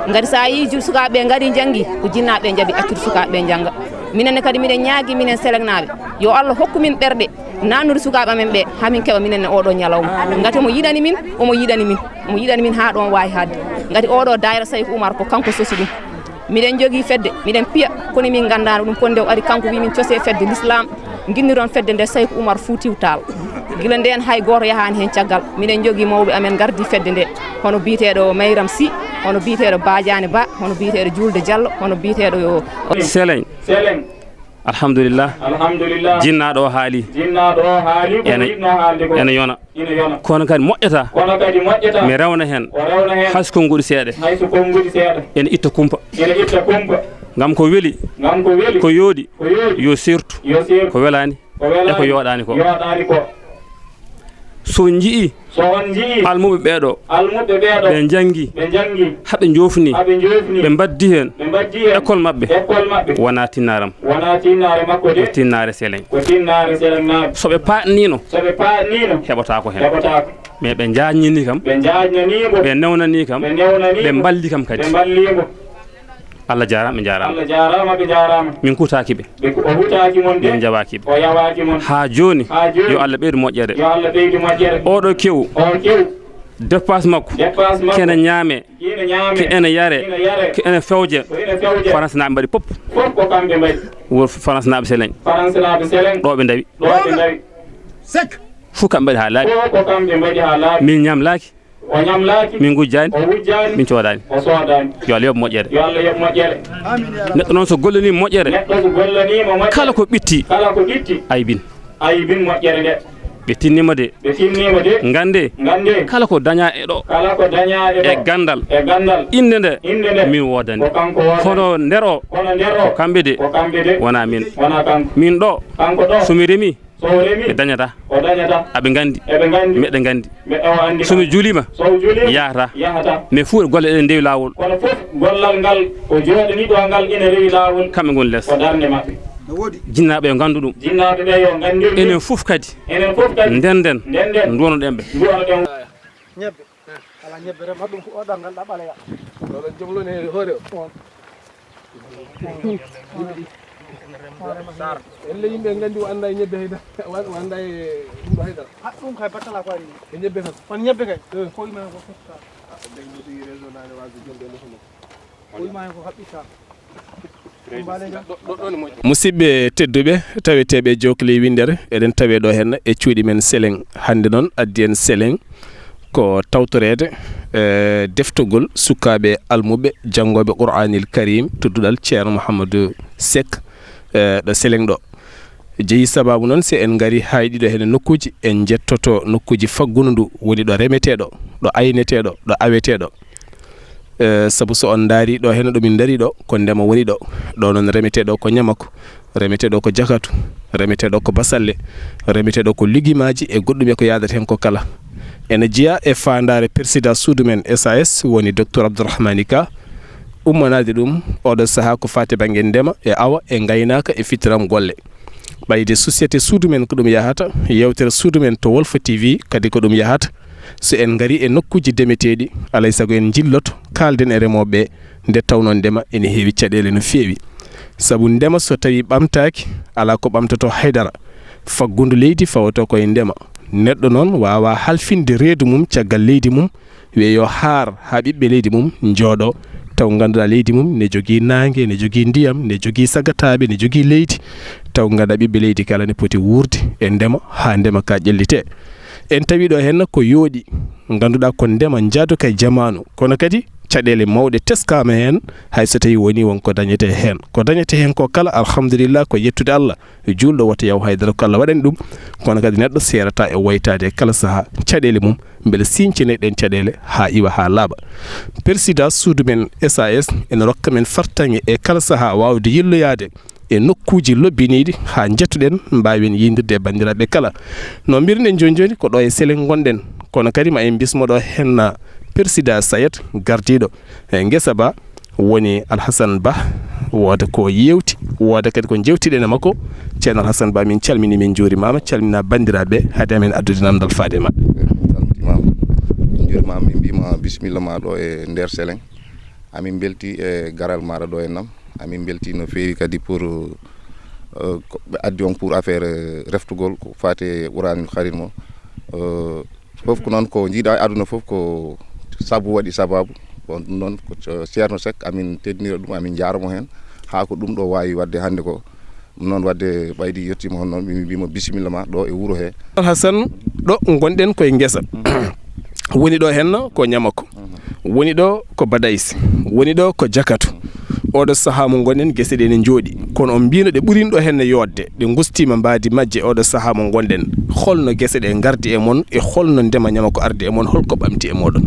Ngati so a yii ju-, sukaaɓe ɓe ngarii njanngi, ko jinnaaɓe ɓe njaɓi accude sukaaɓe ɓe njannga. Minen ne kadi miɗen ñaagi minen Selenaaɓe, yo Allah hokku min ɓerɗe naatnude sukaaɓe amen ɓe, haa min keɓa minen ne oo ɗoo ñalawma. Ngati omo yiɗani min, omo yiɗani min, omo yiɗani min haa ɗoon waawi haaɗde. Ngati oo ɗoo daayira Sayku Umar ko kanko sosi ɗum. Miɗen njogii fedde, miɗen piya, kono min nganndaano ɗum. Kono nde o ari kanko, wii min cosee fedde Lislaam, nginniron fedde nde Sayku Umar Fuutiw Taal. Gila ndeen hay gooto yahaani heen caggal. Miɗen njogii mawɓe amen ngardii fedde nde, hono biyeteeɗo Mayram Sy, hono biyeteeɗo Badiane Ba, hono biyeteeɗo Juulde Diallo, hono biyeteeɗo Seleñ. Seleñ. Alhamdulillah. Alhamdulillah. Jinnaaɗo o haali. Jinnaaɗo o haali ko ene, yiɗno haalde ko. Ene yona. Ene yona. Kono kadi moƴƴata. Kono kadi moƴƴata. Mi rewna heen. O rewna heen. Hay so konguɗi seeɗa. Hay so konguɗi seeɗa. Ene itta kumpa. Ene itta kumpa. Ngam ko weli. Ngam ko weli. Ko yooɗi. Ko yooɗi. Yo seertu. Yo seertu. Ko welaani. Ko welaani. E ko yooɗaani ko. Yooɗaani ko. So on njiyii. So on njiyii. Almuɓe ɓee ɗoo. Almuɓe ɓee ɗoo. Ɓe njanngi. Ɓe njanngi. Haa ɓe njoofni. Haa ɓe njoofni. Ɓe mbaddi heen. Ɓe mbaddi heen. École maɓɓe. École maɓɓe. Wonaa tinnaare am. Wonaa tinnaare makko de. Ko tinnaare Seleŋ. Ko tinnaare Seleŋnaaɓe. So ɓe paaɗniino. So ɓe paaɗniino. Heɓotaako heen. Heɓotaako. Mais ɓe njaajnini kam. Ɓe njaajnanii mo. Ɓe newnanii kam. Ɓe newnanii mo. Ɓe mballi kam kadi. Ɓe mballi mo. Allah jaaraama, ɓe njaaraama. Allah jaaraama, ɓe njaaraama. Min kutaaki ɓe. Ɓe ku-, o hutaaki mon de. Min njawaaki ɓe. O yawaaki mon. Haa jooni, haa jooni, yo Allah ɓeydu moƴƴere. Yo Allah ɓeydu moƴƴere. Oɗo kewu. O kewu. Dépasse makko. Dépasse makko. Kene ñaame. Kene ñaame. Ke ene yare. Kene yare. Ke ene fewje. Ko ene fewje. Faransinaaɓe mbaɗi pop. Fof ko kamɓe mbaɗi. Wuro Faransinaaɓe Seleŋ. Faransinaaɓe Seleŋ. Ɗo ɓe ndawi. Ɗo ɓe ndawi. Sek. Fof kamɓe mbaɗi haa laaɓi. Fof ko kamɓe mbaɗi haa laaɓi. Min ñamlaaki. O ñamlaaki. Min ngujjaani. O wujjaani. Min coodaani. O soodaani. Yo Allah yoɓ moƴƴere. Yo Allah yoɓ moƴƴere. Neɗɗo noon so gollanii moƴƴere. Neɗɗo so gollaniima moƴƴere. Kala ko ɓitti. Kala ko ɓitti. Aybin. Aybin moƴƴere nde. Ɓe tinniima de. Ɓe tinniima de. Nganndee. Nganndee. Kala ko dañaa e ɗo. Kala ko dañaa e ɗo. E ganndal. E ganndal. Innde nde. Innde nde. Min woodani. Ko kanko woodani. Kono nder o. Kono nder o. Ko kamɓe de. Ko kamɓe de. Wonaa min. Wonaa kanko. Min ɗo. Kanko ɗo. So mi remii. So o remii. Ɓe dañata. O dañata. Aɓe nganndi. Eɓe nganndi. Meɗe nganndi. Meɗe o anndi. So mi juuliima. So o juuliima. Yahata. Yahata. Mais fof golle ɗe ndewi laawol. Kono fof gollal ngal o jooɗanii ɗo ngal ina rewi laawol. Kamɓe ngoni les. Ko darnde maɓɓe. No woodi. Jinnaaɓe yo nganndu ɗum. Jinnaaɓe ɓe yo nganndir ɗum. Enen fof kadi. Enen fof kadi. Ndenden. Ndenden. Nduwanoɗen ɓe. Nduwanoɗen. Ñebbe. Ala ñebbe rema ɗum ko oɗal ngal ɗaɓɓala yaɓa. Oɗon jomloni e hoore o. On. Elle yimɓe nganndi o annda e ñebbe haydara. O annda e ɗum ɗo haydara. Ha, ɗum kay battala ko ari. E ñebbe tan. On ñebbe kay. Eh. Ko ima ko fof ka. Musidɓe tedduɓe, taweteeɓe e jookli winndere, eɗen tawe ɗo heen e cuuɗi men Seleŋ. Hannde noon addi en Seleŋ ko tawtoreede, eh, deftogol sukaaɓe almuɓe janngooɓe Qur'aanil Kariim to duɗal Ceerno Mouhamadou Seck, eh, ɗo Seleŋ ɗo. Jeyi sabaabu noon, so en ngarii haa e ɗiɗo heen nokkuuji, en njettoto nokkuuji faggudu ndu woni ɗo remeteeɗo, ɗo ayneteeɗo, ɗo aweteeɗo. Eh, sabu so on ndaarii ɗo heen ɗo min ndarii ɗo, ko ndema woni ɗo. Ɗo noon remetee ɗo ko ñamako, remetee ɗo ko jakatu, remetee ɗo ko basalle, remetee ɗo ko ligimaaji e goɗɗum e ko yaadata heen ko kala. Ene jeyaa e faandaare persidaa suudu men S A S woni Docteur Abdourahmani Ka, ummanaade ɗum oɗo sahaa ko faati bannge ndema e awa e ngaynaaka e fitiram golle. Ɓayde société suudu men ko ɗum yahata, yeewtere suudu men to Wolf T V kadi ko ɗum yahata. So en ngarii e nokkuuji ndemeteeɗi, alay sago en njilloto, kaalden e remooɓe ɓe, nde tawnoo ndema ene heewi caɗeele no feewi. Sabu ndema so tawii ɓamtaaki, alaa ko ɓamtotoo haydara. Faggudu leydi fawata ko e ndema. Neɗɗo noon waawaa halfinde reedu mum caggal leydi mum, wiyee yo haar haa ɓiɓɓe leydi mum njooɗoo, taw ngannduɗaa leydi mum ne jogii naange, ne jogii ndiyam, ne jogii sagataaɓe, ne jogii leydi, taw ngannduɗaa ɓiɓɓe leydi kala ne poti wuurde e ndema haa ndema ka ƴellitee. En tawii ɗo heen ko yooɗi, ngannduɗaa ko ndema njaaduka e jamaanu, kono kadi caɗeele mawɗe teskaama heen, hay so tawii wonii won ko dañetee heen. Ko dañetee heen ko kala, alhamdulillah, ko yettude Allah. Juulɗo wota yaw haydara ko Allah waɗani ɗum, kono kadi neɗɗo seerataa e woytaade e kala sahaa caɗeele mum, mbele siiñcine ɗeen caɗeele haa iwa haa laaɓa. Persidaa suudu men S A S ene rokka men fartaŋŋe e kala sahaa waawde yilloyaade e nokkuuji lobbiniiɗi haa njettoɗen mbaawen yiydirde e banndiraaɓe kala. No mbirɗen jooni jooni ko ɗo e Seleŋ ngonɗen, kono kadi ma en mbismo ɗo heen persidaa Sayet gardiiɗo e ngesa ba, woni Alhasan Ba, wooda ko yeewti, wooda kadi ko njeewtiɗen e makko. Ceerno Alhasan Ba, min calminii, min njuurimaama, calminaa banndiraaɓe, hade amen addude namdal faade e maɓɓe. Calmitimaama. Min njuurimaama, min mbiima bisimilla ma ɗo e nder Seleŋ. Amin mbelti e garal maɗa ɗo e nam. Amin mbelti no feewi kadi pour, euh, ko ɓe addi on pour affaire, euh, reftugol ko faati e Quraanul Kariim o. Euh, Fof ko noon ko njiiɗa e aduna fof ko sabu waɗi sababu. Bon, ɗum noon ko ce-, Ceerno Seck, amin teddinira ɗum, amin njaaramo heen. Haa ko ɗum ɗo waawi waɗde hannde ko. Ɗum noon waɗde ɓaydi yettiima hono noon, min mbiima bisimilla ma ɗo e wuro he. Alhasan, ɗo ngonɗen koye ngesa. Woni ɗo heen ko ñamako. Woni ɗo ko badayse. Woni ɗo ko jakatu. Oɗo sahaa mo ngonɗen, gese ɗe ne njooɗi. Kono on mbiino ɗe ɓuriino ɗo heen ne yooɗde. Ɗe ngustiima mbaadi majje oɗo sahaa mo ngonɗen. Holno gese ɗe ngardi e mon e holno ndema ñamako ardi e mon, holko ɓamti e mooɗon?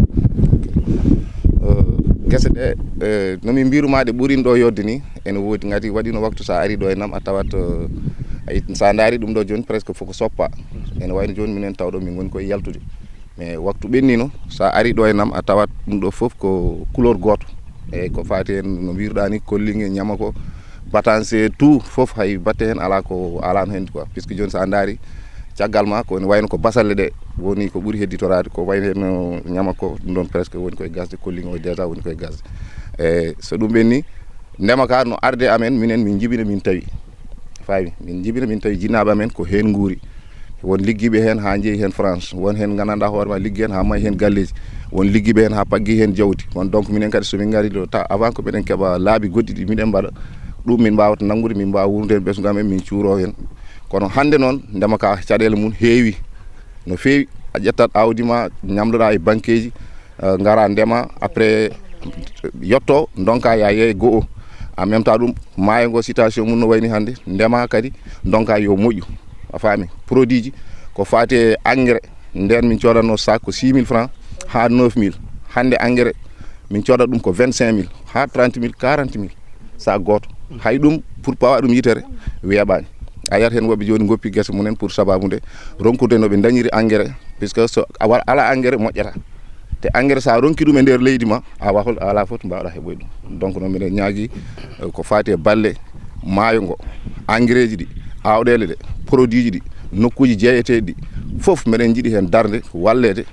Eh, gese ɗe, eh, no min mbiirumaa ɗe ɓuriino ɗo yooɗde ni, ene woodi ngati waɗiino waktu so a ari ɗo e nam a tawat, eh, Ay, so a ndaari ɗum ɗo jooni, presque fof ko soppa. Ene wayno jooni minen tawɗo min ngoni koye yaltude. Mais waktu ɓennino, so a ari ɗo e nam, a tawat ɗum ɗo fof ko couleur gooto. Eyyi, ko faati heen no mbiruɗaa ni, kollinge, ñamako, batanse, tout fof, hay batte heen alaa ko alaano heen quoi. Puisque jooni so a ndaari, caggal ma ko ene wayno ko basalle ɗe woni ko ɓuri hedditoraade, ko wayno heen no ñamako, ɗum ɗon presque woni koye gasde, kollinge o déjà woni koye gasde. Eyyi, so ɗum ɓenni, ndema ka no arde amen, minen min njibina, min tawi. Faami, min njibina, min tawi jinnaaɓe amen ko heen nguuri. Won liggiiɓe heen haa njeyi heen France, won heen nganndanɗaa hoore ma liggi heen haa mahi heen galleeji, won liggiiɓe heen haa paggi heen jawdi. Won donc minen kadi so min ngari ɗo, ta avant ko meɗen keɓa laabi goɗɗi ɗi miɗen mbaɗa, ɗum min mbaawata nanngude, min mbaawa wuurnude heen ɓesngu amen, min cuuroo heen. Kono hannde noon, ndema ka caɗeele mum heewi no feewi. A ƴettat aawdi ma, ñamloɗaa e banqueeji, eh, ngara ndema, après yetto, ndonka ya yeey go'o. En même temps ɗum, maayo ngo situation mum no wayni hannde, ndema kadi, ndonka yo moƴƴu. A faami? Produit ji, ko faati e engrais, ndeen min coodanno sac ko six mille francs haa neuf mille. Hannde engrais, min coodat ɗum ko vingt-cinq mille haa trente mille, quarante mille, sac gooto. Hay ɗum, pour pawa ɗum yitere, weeɓaani. A yiyat heen woɓɓe jooni ngoppi gese mumen pour sababu nde, ronkude no ɓe ndañiri engrais, puisque so a wa-, alaa engrais moƴƴata. Te engrais, so a ronki ɗum e nder leydi ma, a wahol, a alaa fof mbaawɗa heɓoy ɗum. Donc noon, mbiɗen ñaagii, eh, ko faati e balle maayo ngo, engrais ji ɗi, aawɗeele ɗe, produit ji ɗi, nokkuuji jeeyeteeɗi ɗi, fof mbiɗen njiɗi heen darnde, walleede,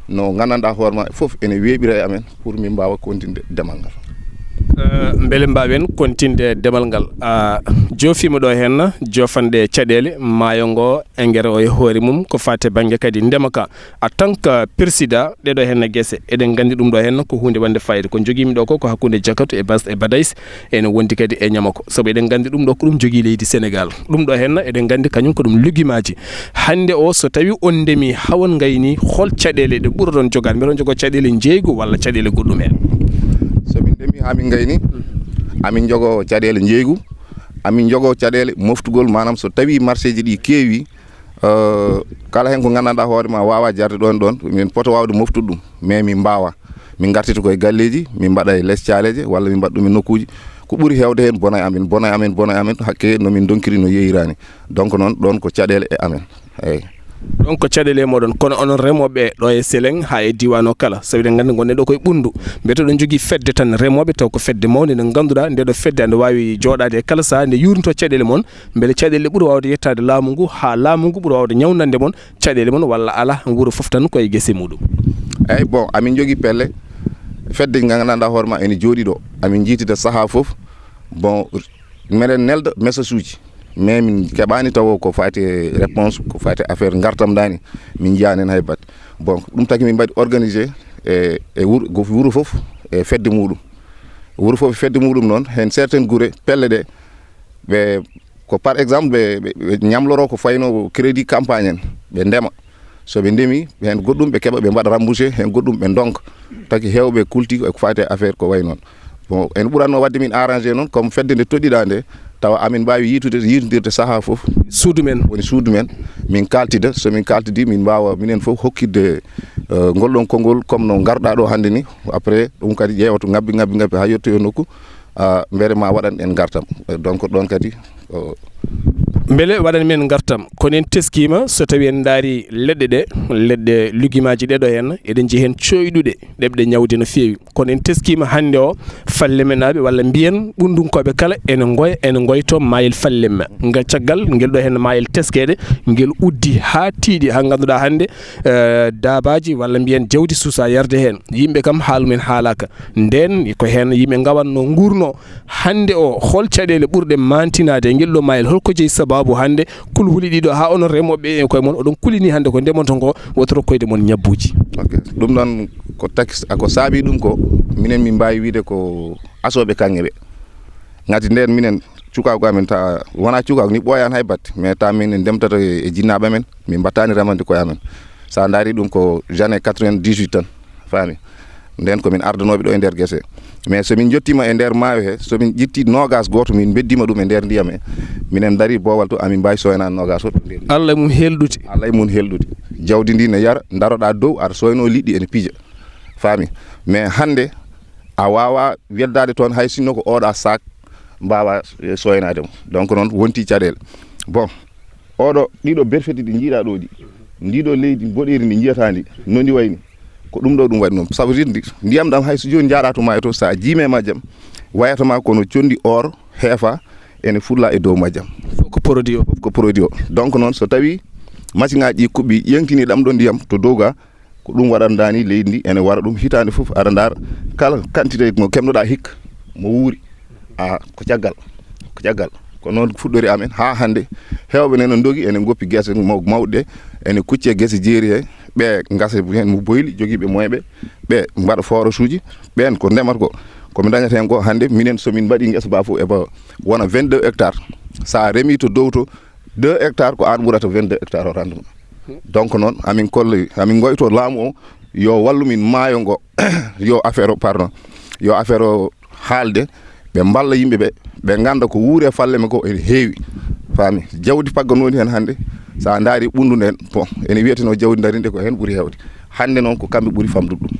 no nganndanɗaa hoore ma fof ene weeɓira e amen pour min mbaawa continde demal ngal. Eh, mbele mbaawen continde demal ngal. A joofiima ɗo heen joofanɗe caɗeele maayo ngo, engrais o e hoore mum, ko faati e bannge kadi ndema ka. En tant que président, ɗeɗo heen gese, eɗen nganndi ɗum ɗo heen ko huunde wonde fayida. Ko njogiimi ɗo ko, ko hakkunde Jakatu e Bas-, e Badays, ene wondi kadi e Ñamako. Sabu eɗen nganndi ɗum ɗo ko ɗum jogii leydi Senegaal. Ɗum ɗo heen eɗen nganndi kañum ko ɗum lugimaaji. Hannde o, so tawi on ndemi haa on ngayni, hol caɗeele ɗe ɓuroɗon jogaade? Mbeɗon jogoo caɗeele njeeygu walla caɗeele goɗɗum heen? So min ndemi haa min ngayni, amin njogoo caɗeele njeeygu, amin njogoo caɗeele moftugol, maanaam so tawi marché ji ɗi keewi, eh, kala heen ko nganndanɗaa hoore ma waawa jarde ɗoon ɗoon, min poto waawde moftude ɗum, mais min mbaawa. Min ngartita koye galleeji, min mbaɗa e les caaleeje, walla min mbaɗa ɗum e nokkuuji. Ko ɓuri heewde heen bona e amen, bona e amen, bona e amen, hakke no min ndonkiri no yeeyiraani. Donc noon, ɗoon ko caɗeele e amen. Eeyi. Ɗoon ko caɗeele e mooɗon, kono onon remooɓe ɗo e Seleŋ haa e diiwaan o kala, sabu eɗen nganndi ngonɗen ɗo koye ɓunndu, mbiyetee ɗon njogii fedde tan remooɓe, taw ko fedde mawnde nde ngannduɗaa, nde ɗo fedde ande waawi jooɗaade e kala sahaa, nde yuurnitoo caɗeele mon, mbele caɗeele ɓuri waawde yettaade laamu ngu, haa laamu ngu ɓuri waawde ñawnande mon caɗeele mon, walla alaa, wuro fof tan koye gese muɗum? Eeyi, bon, amin njogii pelle, fedde nganndanɗaa hoore ma ene jooɗii ɗo, amin njiitida sahaa fof, bon, meɗen nelda message uji, mais min keɓaani taw ko faati e réponse, ko faati e affaire ngartam dani, min njiyaani heen hay batte. Bon, ɗum tagi min mbaɗi organisé e, e wuro, go-, wuro fof e fedde muɗum. Wuro fof e fedde muɗum noon, heen certaines gure, pelle ɗe, ɓe, ko par exemple, ɓe, ɓe, ɓe ñamloroo ko fayno crédit campagne en, ɓe ndema. So ɓe ndemi, heen goɗɗum ɓe keɓa, ɓe mbaɗa remboursé, heen goɗɗum ɓe ndonka. Tagi heewɓe kulti ko faati e affaire ko wayi noon. Bon, en ɓuratno waɗde min arrangé noon, comme fedde nde toɗɗiɗaa nde, tawa amin mbaawi yiitude, yiitondirde sahaa fof. Suudu men. Woni suudu men, min kaaltida, so min kaaltidi, min mbaawa minen fof hokkitde, eh, ngol ɗon konngol, comme no ngarɗaa ɗo hannde ni. Après, ɗum kadi ƴeewa to ngabbi, ngabbi, ngabbi, haa yettoyo nokku, ah, mbele ma waɗan en ngartam. Eh, donc, ɗon kadi, o, Mbele waɗan men ngartam, kono en teskiima so tawi en ndaari leɗɗe ɗe, leɗɗe lugimaaji ɗe ɗo heen, eɗen njiya heen coyɗuɗe, ɗeɓɗe ñawde no feewi. Kono en teskiima hannde o, Fallemenaaɓe walla mbiyen ɓunndunkooɓe kala ene ngoya, ene ngoyto maayel Fallemme. Nga caggal ngel ɗo heen maayel teskeede, ngel uddi haa tiiɗi, haa ngannduɗaa hannde, eh, daabaaji walla mbiyen jawdi suusaa yarde heen. Yimɓe kam haal mum en haalaaka. Ndeen ko heen yimɓe ngawanno nguurno. Hannde o, hol caɗeele ɓurɗe maantinaade e ngel ɗo maayel? Holko jeyi sabaabu hannde kulhuli ɗiɗo haa onon remooɓe e koye mon oɗon kulini hannde ko ndemonto ngo, woto rokkoyde mon ñabbuuji? Ok. Ɗum ɗon ko tax, ko saabi ɗum ko minen min mbaawi wiide ko asooɓe kaŋŋe ɓe. Ngati ndeen minen cukaagu amen ta wonaa cukaagu ni ɓooyaani hay batte, mais ta min en ndemtata e, e jinnaaɓe amen, min mbattaani remande koye amen. So a ndaari ɗum ko les années quatre-vingt-dix-huit tan, faami. Ndeen ko min ardanooɓe ɗo e nder gese. Mais so min njottiima e nder maayo he, so min ƴetti noogaas gooto, min mbeddiima ɗum e nder ndiyam he, minen ndarii boowal to, amin mbaawi sooynaade noogaas o to nder ndiyam. Allah e mum helɗude. Allah e mum helɗude. Jawdi ndi ne yara, ndaroɗaa dow, aɗa sooynoo liɗɗi ene pija. Faami. Mais hannde, a waawaa weddaade toon hay sinno ko oɗa sac mbaawaa sooynaade mo. Donc noon wonti caɗeele. Bon, oɗo, ɗiɗo berfetti ɗi njiiɗa ɗo ɗi, ndiɗo leydi boɗeeri ndi njiyata ndi, no ndi wayni, ko ɗum ɗo ɗum waɗi noon. Ça veut dire ndi, ndiyam ɗam hay so jooni njaara to maayo to, so a jiime majjam, wayata ma kono conndi or, heefa, ene furla e dow majjam. Fof ko produit o. Fof ko produit o. Donc noon, so tawi machine ngaji ɗi kuɓɓi, ƴeŋtini ɗam ɗo ndiyam to dow ga, ko ɗum waɗata ndani leydi ndi ene wara ɗum hitaande fof, aɗa ndaara kala quantité mo keɓnoɗa hikka mo wuuri, a, ko caggal, ko caggal. Ko noon fuɗɗori amen haa hannde. Heewɓe ne no ndogi, ene ngoppi gese maw-, mawɗe, ene kucce gese jeeri he, ɓe ngasa heen mo boyli, jogiiɓe moyen ɓe, ɓe mbaɗa forage uji, ɓeen ko ndemata ko, ko mi dañata heen ko hannde, minen so min mbaɗi ngesa ba fof e ba wona vingt-deux hectares, so a remi to dow to, deux hectares ko an ɓurata vingt-deux hectares o rendement. Donc noon, amin kolla, amin ngoyto laamu o, yo wallu min maayo ngo, yo affaire o, pardon, yo affaire o haalde, ɓe mballa yimɓe ɓe, ɓe ngannda ko wuuri e falle men ko ene heewi. Faami, jawdi pagganoondi heen hannde, so a ndaari ɓunndu ndeen, bon, ene wiyeteno jawdi ndarinɗe ko heen ɓuri heewde. Hannde noon ko kamɓe ɓuri famɗude ɗum.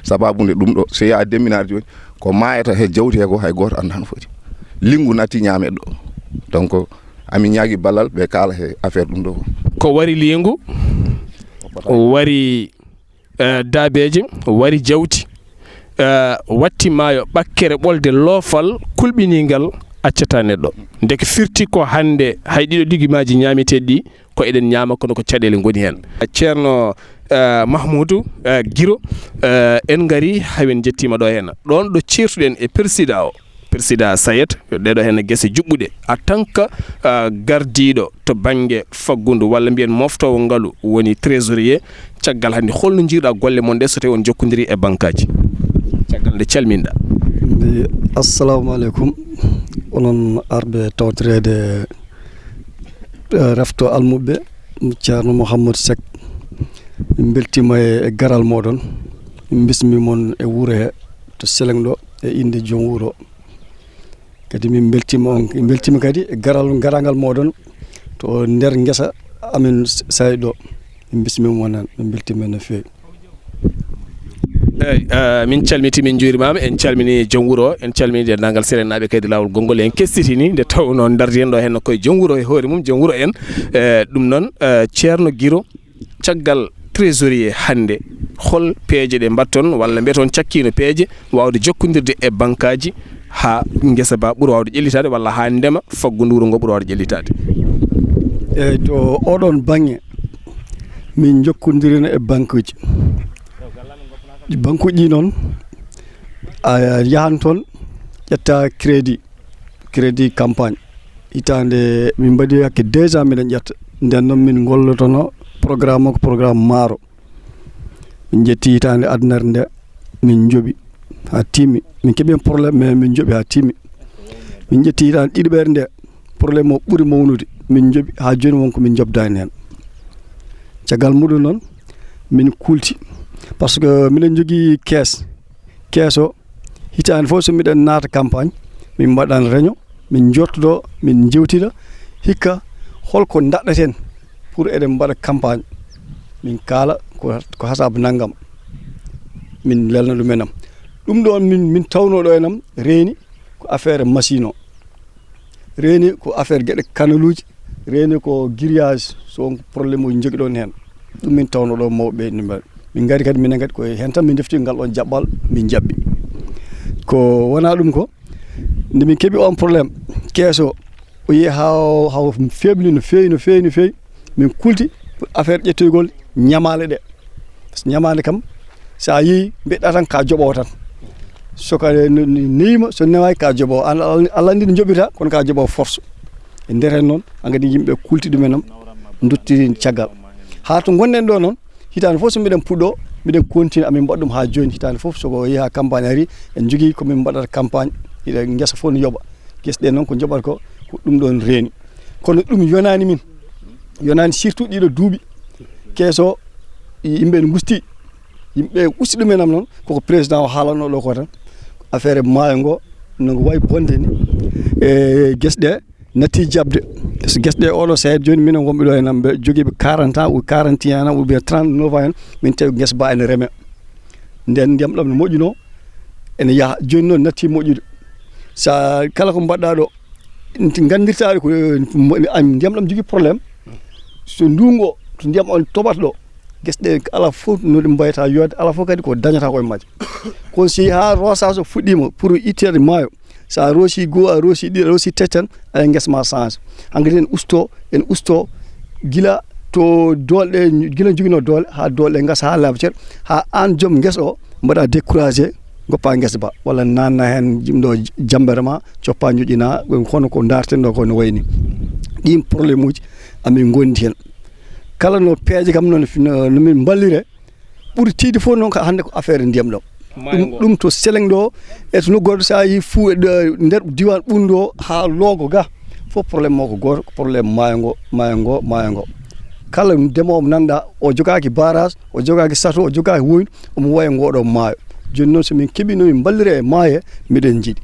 Sababu nde ɗum ɗo, so yaa demminaade jooni, ko maayata he jawdi he ko hay gooto anndaa no foti. Linngu natti ñaameɗo. Donc, amin ñaagi ballal ɓe kaala he affaire ɗum ɗo. Ko wari liingu, wari, eh, daabeeje, wari jawdi, eh, watti maayo ɓakkere ɓolde loofal kulɓiniingal accata neɗɗo. Ndeke firti ko hannde hay ɗiɗo ligimaaji ñaameteeɗi ɗi ko eɗen ñaama kono ko caɗeele ngoni heen. Ceerno, eh, Mahmoudou, eh, Guiro, eh, en ngari hawen njettiima ɗo heen. Ɗoon ɗo ceertuɗen e persidaa o. Président Sayed, ɗeɗo heen gese juɓɓuɗe, en tant que, ah, gardiiɗo to bannge faggundu, walla mbiyen moftoowo ngalu, woni trésorier, caggal hannde, holno njiiruɗa golle mon ɗe so tawi on jokkondiri e bankaaji? Caggal nde calminɗa. Mbi, assalamu aleykum. Onon arɓe tawtoreede, eh, refto almuɓɓe, Ceerno Mouhamadou Seck. Min mbeltiima e, e garal moɗon. Min mbismi mon e wuro he to Seleng ɗo, e innde joom wuro. Kadi min mbeltiima on, min mbeltiima kadi e garal, garaangal moɗon to nder ngesa amin Sayed ɗo. Min mbismiima on, min mbeltiima no feewi. Eeyi, eh, min calmiti, min njuurimaama, en calmini joom wuro o, en calmini denndaangal Selenaaɓe kadi laawol gonngol, en kestitini nde tawnoo ndardi en ɗo heen koye joom wuro e hoore mum, joom wuro en. Eh, ɗum noon, eh, Ceerno Giro, caggal trésorier hannde, hol peeje ɗe mbaɗton walla mbeton cakkiino peeje waawde jokkondirde e bankaaji haa ngesa ba ɓura waawde ƴellitaade walla haa ndema faggundu wuro ngo ɓura waawde ƴellitaade? Eeyi, to oɗon baŋŋe, min njokkondirino e bankuuji. Bankuuji ɗi noon, a yahan toon, ƴetta crédit, crédit campagne. Hitaande min mbaɗi hakke deux ans miɗen ƴetta. Nden noon min ngollotono programme o ko programme maaro. Min njetti hitaande adanere nde, min njoɓi haa timmi. Min keɓi heen problème, mais min njoɓi haa timmi. Min njetti hitaande ɗiɗaɓere nde, problème o ɓuri mawnude. Min njoɓi haa jooni won ko min njoɓdaani heen. Caggal muɗum noon, min kulti. Par ce que miɗen njogii kees. Kees o, hitaande fof so miɗen naata campagne, min mbaɗan réunion, min njooɗodoo, min njeewtida hikka holko ndaɗɗaten pour eɗen mbaɗa campagne. Min kaala ko, ko hasaabu nanngam, min lelna ɗum en am. Ɗum ɗoon min, min tawnoo ɗo en am reeni ko affaire machine o. Reeni ko affaire geɗe kanaluuji, reeni ko grillage, so on ko problème uji njogiɗon heen. Ɗum min tawnoo ɗo mawɓe ɓe no mbaɗi. Min ngari kadi, minen kadi ko heen tan min ndefti ngal ɗoon jaɓɓal, min jaɓɓi. Ko wonaa ɗum ko, nde min keɓi on problème, kees o, o yehi haa, haa feebni no feewi, no feewi, no feewi. Min kulti affaire ƴettoygol ñamaale ɗe. Par ce que ñamaale kam, so a yehii, mbiɗa tan ka joɓoowo tan. So ka ne-, ne-, newima, so newaaki ka joɓoowo. An, Allah, Allah anndi no joɓirta, kono ka joɓoowo force. E nder heen noon, hankadi yimɓe kulti ɗum en am, ndutti caggal. Haa to ngonɗen ɗo noon, hitaande fof so miɗen puɗɗoo, miɗen continue, amin mbaɗa ɗum haa jooni. Hitaande fof so ko yehi haa campagne ari, en njogii ko min mbaɗata campagne, hiɗa ngesa fof no yoɓa. Gese ɗe noon ko njoɓata ko, ko ɗum ɗoon reeni. Kono ɗum yonaani min. Yonaani surtout ɗiɗo duuɓi. Kees o, yimɓe ne ngusti. Yimɓe usti ɗum en am noon, koko président o haalanno ɗo ko tan. Affaire maayo ngo, no ngo wayi bonde ni. E gese ɗe natti jaɓde. So gese ɗe oɗo Sayed jooni, minen wonɓe ɗo en am, ɓe jogiiɓe quarante ans ou quarante et un ans ou bien trente-neuf ans en, min tawi gese ba ene reme. Nden ndiyam ɗam no moƴƴuno, ene yaha. Jooni noon natti moƴƴude. Sa kala ko mbaɗɗa ɗo, Nti nganndirtaade ko, eh, mo-, am, ndiyam ɗam jogii problème. So ndunngu o, so ndiyam on toɓata ɗo, gese ɗe ala fof no ɗe mbayata yooɗde, ala fof kadi ko dañata ko e majje. Kono si haa rosage o fuɗɗiima pour itteede maayo, so a roosi goo, a roosi ɗiɗi, a roosi tati tan, aɗa ngesa ma change. Hankadi en usto, en usto gila to doole ɗe, gila joginoo doole, haa doole ɗe ngasa haa laaɓa cer, haa aan joom ngesa o mbaɗa découragé, goppa ngesa ba, walla nanna heen jimɗo jambere ma, coppa joƴƴina, ɗum kono ko ndaarten ɗo ko no wayni. Ɗiin problème uji amin ngondi heen. Kala no peeje kam noon fi-, no, no min mballire, ɓuri tiiɗde fof noon ko hannde ko affaire ndiyam ɗam. Maayo Ɗum, ngo. Ɗum to Seleng ɗo, e to nokku goɗɗo, so a yii fuu e ɗo, nder diiwaan ɓunndu o haa loogo ga, fof problème mo ko gooto, ko problème maayo ngo, maayo ngo, maayo ngo. Kala ndemoowo mo nanɗa, o jogaaki barrage, o jogaaki sato, o jogaaki woynu, omo wayi ngooɗo maayo. Jooni noon, so min keɓii no min mballira e maayo he, miɗen njiɗi.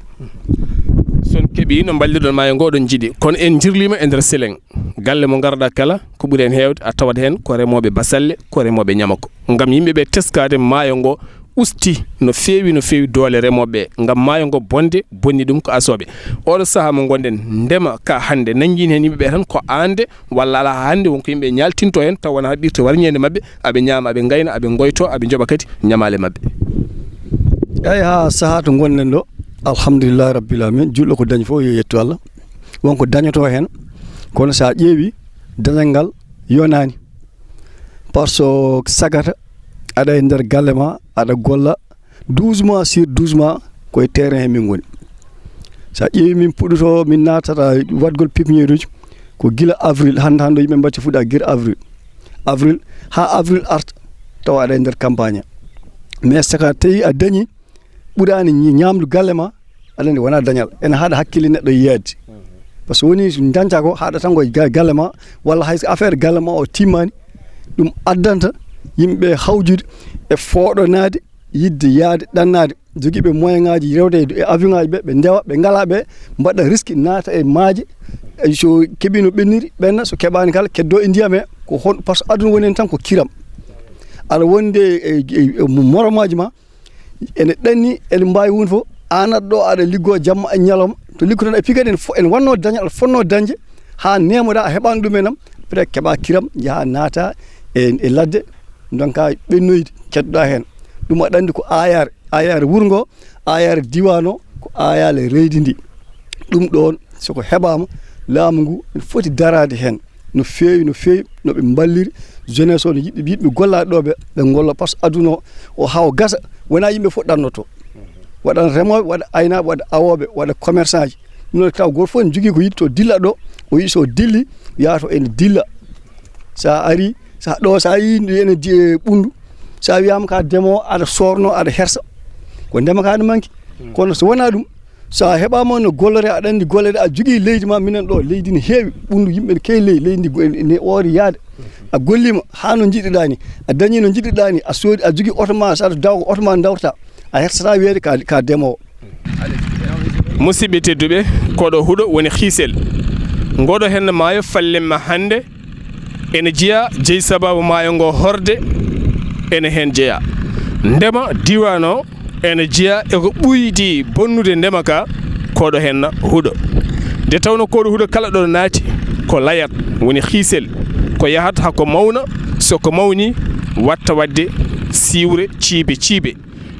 So on keɓii no mballirɗon maayo ngo, oɗon njiɗi. Kono en njirliima e nder Seleng. Galle mo ngarɗaa kala, ko ɓuri heen heewde, a tawat heen ko remooɓe basalle, ko remooɓe ñamako. Ngam yimɓe ɓe teskaade maayo ngo usti no feewi, no feewi doole remooɓe ɓe. Ngam maayo ngo bonde, bonni ɗum ko asooɓe. Oɗo sahaa mo ngonɗen, ndema ka hannde, nanngiin heen yimɓe ɓe tan ko aande, walla alaa hannde won ko yimɓe ñaaltinto heen, taw wonaa ɓirte warñeende maɓɓe, aɓe ñaama, aɓe ngayna, aɓe ngoyto, aɓe njoɓa kadi ñamaale maɓɓe. Eey, haa sahaa to ngonɗen ɗo, alhamdulillahi rabbil alamin, juulɗo ko dañi fof yo yettu Allah. Won ko dañoto heen, kono so a ƴeewi, dañal ngal yonaani. Par ce que sagata aɗa e nder galle ma, aɗa golla douze mois sur douze mois, koye terrain he min ngoni. So a ƴeewi, min puɗɗoto, min naatata waɗgol pépinière uji ko gila avril, hannde, hannde yimɓe mbacci fuɗɗa gila avril. Avril, haa avril arta, tawa aɗa e nder campagne. Mais so ka tawi a dañi, ɓuraani ñi-, ñaamdu galle ma, aɗa anndi wonaa dañal. Ene haɗa hakkille neɗɗo yiyaade. Par ce que woni so dañta ko, haɗa tan ko ga-, galle ma, walla hay so affaire galle ma o timmaani, ɗum addanta yimɓe hawjude e fooɗonaade, yiɗde yahde ɗannaade. Jogiiɓe moyen ŋaaji rewde e avion ŋaaji ɓe, ɓe ndewa, ɓe ngalaa ɓe, mbaɗa risque naata e maaje. E so keɓiino ɓenniri, ɓenna, so keɓaani kala, keddo e ndiyam he. Ko hon, par ce que aduna woni heen tan ko kiram. Aɗa wondi e, e, e moromaaji ma, ene ɗanni, ene mbaawi woni fof, aan aɗa ɗo, aɗa liggoo jamma e ñalawma. To liggoton e piga ɗen fof, ene wannoo dañal, aɗa fotnoo dañde, haa neemoɗaa, a heɓaani ɗum en am, peut-être keɓa kiram, njaha naata e, e ladde, ndonka ɓennoyde, keddoɗaa heen. Ɗum aɗa anndi ko aayaare, aayaare wuro ngo, aayaare diiwaan o, ko aayaare leydi ndi. Ɗum ɗoon, so ko heɓaama, laamu ngu ene foti daraade heen no feewi, no feewi, no ɓe mballiri jeunesse o, no yiɗɓe, yiɗɓe gollaade ɗo ɓe, ɓe ngolla, par ce que aduna o, o haa o gasa, wonaa yimɓe fof ɗannoto. Waɗan remooɓe, waɗa aynaaɓe, waɗa awooɓe, waɗa commerçant ji. Ɗum noon taw gooto fof ene jogii ko yiɗi to dilla ɗo, o yiɗi so dilli, yaha to ene dilla. So a ari, so a ɗo, so a yii ene di-, ɓunndu, so a wiyaama ka demoo, aɗa soorno, aɗa hersa, ko ndema ka ne manki. Kono so wonaa ɗum, so a heɓaama no gollore, aɗa anndi golle ɗe, a jogii leydi ma, minen ɗo leydi ne heewi, ɓunndu yimɓe ne keewi ley-, leydi ndi go-, ne oori yaade. A golliima haa no njiɗirɗaa ni, a dañii no njiɗirɗaa ni, a soodi, a jogii oto ma, so aɗa dawa ko oto ma ndawrata, a hersataa wiyeede ka, ka demoowo. Musidɓe tedduɓe, koɗo huɗo woni Xiisel. Ngoɗo heen maayo fallimma hannde, ene jeyaa jeyi sababu maayo ngo horde, ene heen jeyaa. Ndema diiwaan o ene jeyaa e ko ɓuydi bonnude ndema ka, koɗo heen huɗo. Nde tawno koɗo huɗo kala ɗo naati, ko layat, woni Xiisel, ko yahat haa ko mawna, so ko mawni, watta waɗde siwre ciibe ciibe.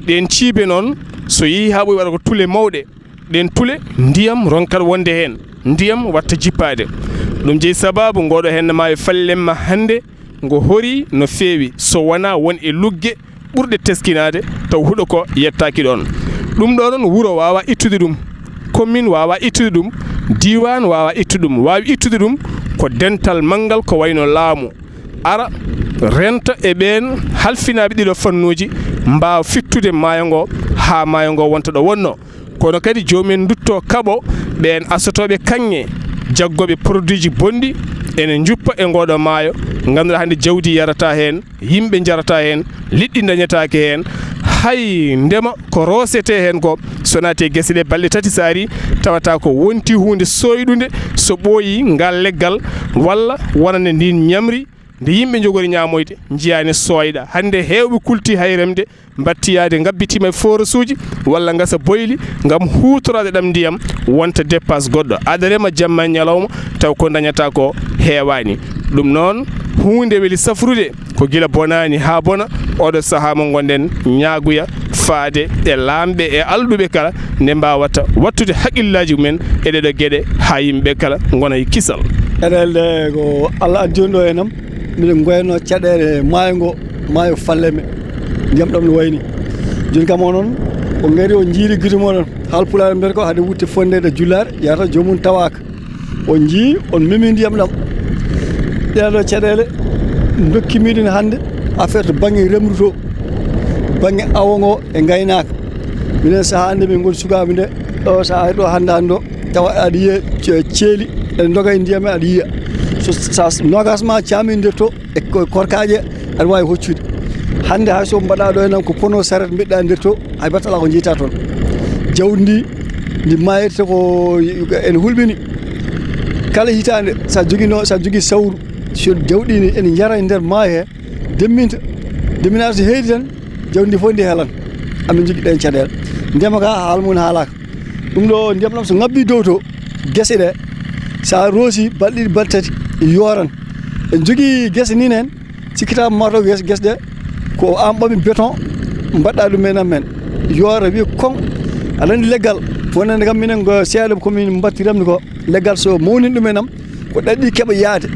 Ɗeen ciibe noon, so yehii haa ɓooyi, waɗa ko tule mawɗe. Ɗeen tule, ndiyam ronkat wonde heen, ndiyam watta jippaade. Ɗum jeyi sababu ngoɗo heen maayo fallimma hannde, ngo horii no feewi, so wonaa won e lugge ɓurɗe teskinaade, taw huɗo ko yettaaki ɗoon. Ɗum ɗo noon, wuro waawaa ittude ɗum, commune waawaa ittude ɗum, diiwaan waawaa ittude ɗum. Waawi ittude ɗum ko dental manngal ko wayno laamu, ara renta e ɓeen halfinaaɓe ɗiɗo fannuuji, mbaawa fittude maayo ngo haa maayo ngo wonta ɗo wonnoo. Kono kadi joomum en nduttoo kaɓo ɓeen asotooɓe kaŋŋe, jaggooɓe produitji bonɗi, ene njuppa e ngooɗoo maayo, ngannduɗaa hannde jawdi yarataa heen, yimɓe njarataa heen, liɗɗi ndañataake heen, hay ndema ko roosetee heen ko, so naati e gese ɗe balɗe tati so arii, tawata ko wonti huunde sooyɗunde, so ɓooyii ngal leggal walla wonande ndiin ñamri, Nde yimɓe njogori ñaamoyde, njiyaani sooyɗa. Hannde heewɓe kulti hay remde, mbattiyaade, ngabbitiima e forosuuji walla ngasa boyli ngam huutoraade ɗam ndiyam, wonta dépasse goɗɗo. Aɗa rema jamma e ñalawma, taw ko ndañataa ko heewaani. Ɗum noon, huunde weli safrude, ko gila bonaani haa bona, oɗo sahaa mo ngonɗen ñaaguya faade e laamɓe e alɗuɓe kala, nde mbaawata wattude haqqillaaji mumen e ɗeɗo geɗe haa yimɓe kala ngona e kisal. Eɗel ɗe ko Allah addi on ɗo e nam, miɗen ngoyno caɗeele maayo ngo, maayo falle me, ndiyam ɗam no wayni. Jooni kam onon, o ngari o jiiri gite moɗon. Haalpulaar mbiyata ko hade wutte fonde ɗo jullaare, yahata joomum tawaaka. On njii, on memi ndiyam ɗam. Ɗee ɗoo caɗeele ndokki miɗen hannde affaire to baŋnge remru to, baŋnge awo ngo e ngaynaaka. Minen sahaa nde min ngoni sukaaɓe nde, ɗo sahaa ɗo hannde hannde o, tawa aɗa yiya ce-, ceeli, ene ndoga e ndiyam, aɗa yiya. So, sa, noogas ma caami nder to, e ko-, korkaaƴe, aɗa waawi hoccude. Hannde hay so mbaɗa ɗo e nam ko pono saret mbiɗɗa nder to, hay battala ko njiyta toon. Jawdi ndi, ndi maayirta ko ene hulɓini. Kala hitaande, sa jogino, sa jogii sawru, so jawdi ndi ene njara e nder maayo he, demminta, demminaade so heydi tan, jawdi ndi fof ndi helan. Amin njogii ɗeen caɗeele. Ndema ka, haala mum haalaaka. Ɗum ɗo ndiyam ɗam so ŋabbii dow to, gese ɗe, sa roosi balɗe ɗiɗi, balɗe tati, yooran. En njogii gese ni en, cikkata ma to gese, gese ɗe, ko aan ɓami béton, mbaɗɗa ɗum e nam men. Yoora, wiya koŋ, aɗa anndi leggal, wonande kam minen ko seeɗa ko min mbattiram ko, leggal so mawnin ɗum e nam, ko ɗaɗi keɓa yaade.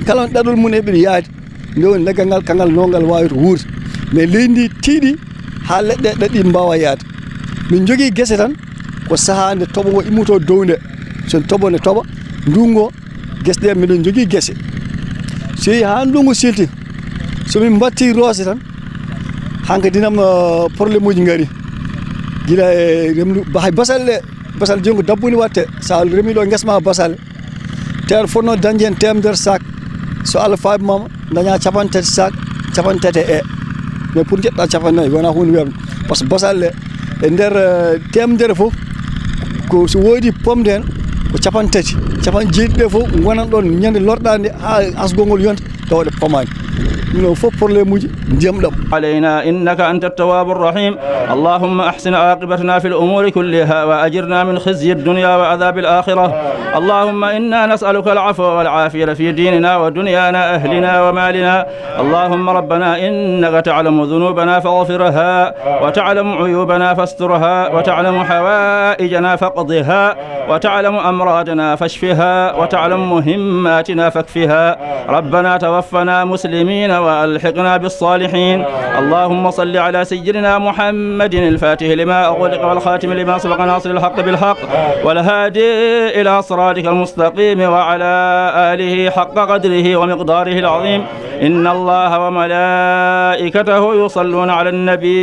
Kala on ɗaɗol mum e ɓiɗa yaade. Nde woni leggal ngal, kangal no ngal waawirta wuurde. Mais leydi ndi tiiɗi haa leɗɗe ɗaɗi mbaawa yaade. Min njogii gese tan, ko sahaa nde toɓo ngo immotoo dow nde. So toɓo ne toɓa, ndunngu o, gese ɗe, miɗen njogii gese. So yehi haa ndunngu silti, so min mbattii roose tan, hankadi nam, eh, problème uji ngari. Gila e remru, ba-, hay basal ɗe, basal jonngo dabbude waɗte, sa remi ɗo ngesa ma basal, teer fotno dañde heen teemedere sac, so Allah faabi ma, daña capanɗe tati sac, capanɗe tati e, mais pour njeɗɗa capanɗe nayi, wona huunde weeɓde. Par ce que basal ɗe, e nder, eh, teemedere fof, ko so woodi pomde heen, ko capanɗe tati, capanɗe jeeɗiɗi ɗe fof ngonan ɗoon ñande lorɗaande haa asgol ngol yonta, tawa ɗe pomaani. Ɗum ɗo fof problème uji ndiyam ɗam. علينا إنك أنت التواب الرحيم. اللهم أحسن عاقبتنا في الأمور كلها وأجرنا من خزي الدنيا وعذاب الآخرة. اللهم إنا نسألك العفو والعافية في ديننا ودنيانا أهلنا ومالنا. اللهم ربنا إنك تعلم ذنوبنا فاغفرها وتعلم عيوبنا فاسترها وتعلم حوائجنا فاقضها وتعلم أمراضنا فاشفها وتعلم مهماتنا فاكفها. ربنا توفنا مسلمين وألحقنا بالصالحين. اللهم صل على سيدنا محمد الفاتح لما أغلق والخاتم لما سبق ناصر الحق بالحق والهادي إلى صراطك المستقيم وعلى آله حق قدره ومقداره العظيم. إن الله وملائكته يصلون على النبي،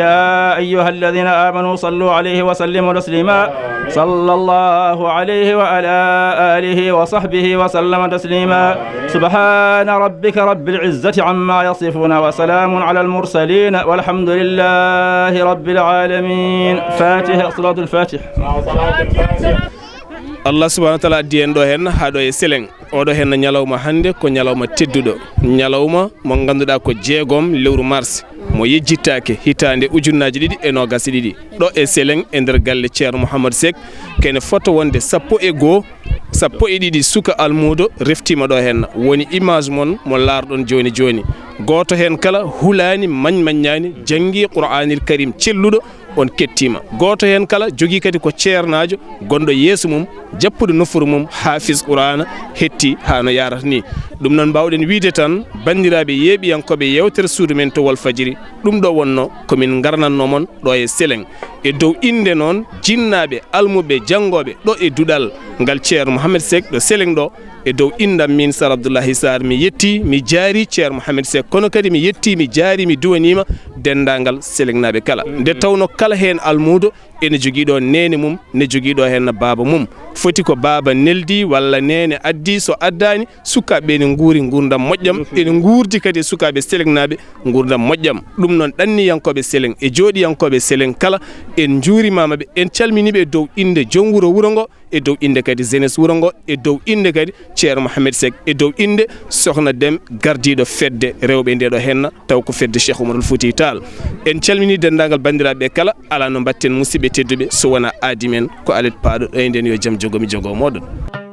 يا أيها الذين آمنوا صلوا عليه وسلموا تسليما. صلى الله عليه وعلى آله وصحبه وسلم تسليما. سبحان ربك رب العزة عما يصفون وسلام على المرسلين والحمد لله رب العالمين. فاتحة، صلاة الفاتح. Allah subhanahu wa taala addi en ɗo heen haa ɗo e Seleŋ. Oɗo heen ñalawma hannde ko ñalawma tedduɗo, ñalawma mo ngannduɗaa ko jeegom lewru mars, mo yejjittaake hitaande ujunnaaji ɗiɗi e noogas e ɗiɗi. Ɗo e Seleŋ e nder galle Ceerno Mouhamadou Seck, kene fota wonde sappo e goo, sappo e ɗiɗi suka almuudo reftiima ɗo heen. Woni image mon mo laarɗon jooni jooni. Gooto heen kala hulaani, mañ-maññaani, janngi Qur'aanil Karim celluɗo, on kettiima. Gooto heen kala jogii kadi ko ceernaajo gonɗo yeeso mum, jappuɗo nofuru mum, haafis Quraana, hetti haa no yaarata ni. Ɗum noon, mbaawɗen wiyde tan, banndiraaɓe yeeɓiyankooɓe yeewtere suudu men to Walfadjiri, ɗum ɗo wonno ko min ngarnatnoo mon ɗo e Seleŋ. E dow innde noon jinnaaɓe, almuɓe, janngooɓe ɗo e duɗal ngal Ceerno Mohamed Seck ɗo Seleŋ ɗo, e dow inndam min Sar Abdullahi Sarr, mi yetti, mi jaari Ceerno Mohamed Seck, kono kadi mi yetti, mi jaari, mi duwaniima denndaangal Seleŋnaaɓe kala. Nde tawno kala heen almuudo ene jogii ɗo neene mum, ne jogii ɗo heen baaba mum. Foti ko baaba neldi walla neene addi, so addaani, sukaaɓe ene nguuri nguurndam moƴƴam, ene nguurdi kadi e sukaaɓe Seleŋnaaɓe nguurndam moƴƴam. Ɗum noon, ɗanniyankooɓe Seleŋ e jooɗiyankooɓe Seleŋ kala, en njuurimaama ɓe, en calminii ɓe e dow innde joom wuro, wuro ngo, e dow innde kadi jeunesse wuro ngo, e dow innde kadi Ceerno Mohamed Seck, e dow innde Sokhna Dem, gardiiɗo fedde rewɓe nde ɗo henna, taw ko fedde Cheikh Oumarul Fouti Tall. En calminii denndaangal banndiraaɓe kala, alaa no mbaɗten musidɓe tedduɓe so wonaa aadi men ko Alet Paaɗo ɗo e nden, yo jam jogo mi jogo mooɗon.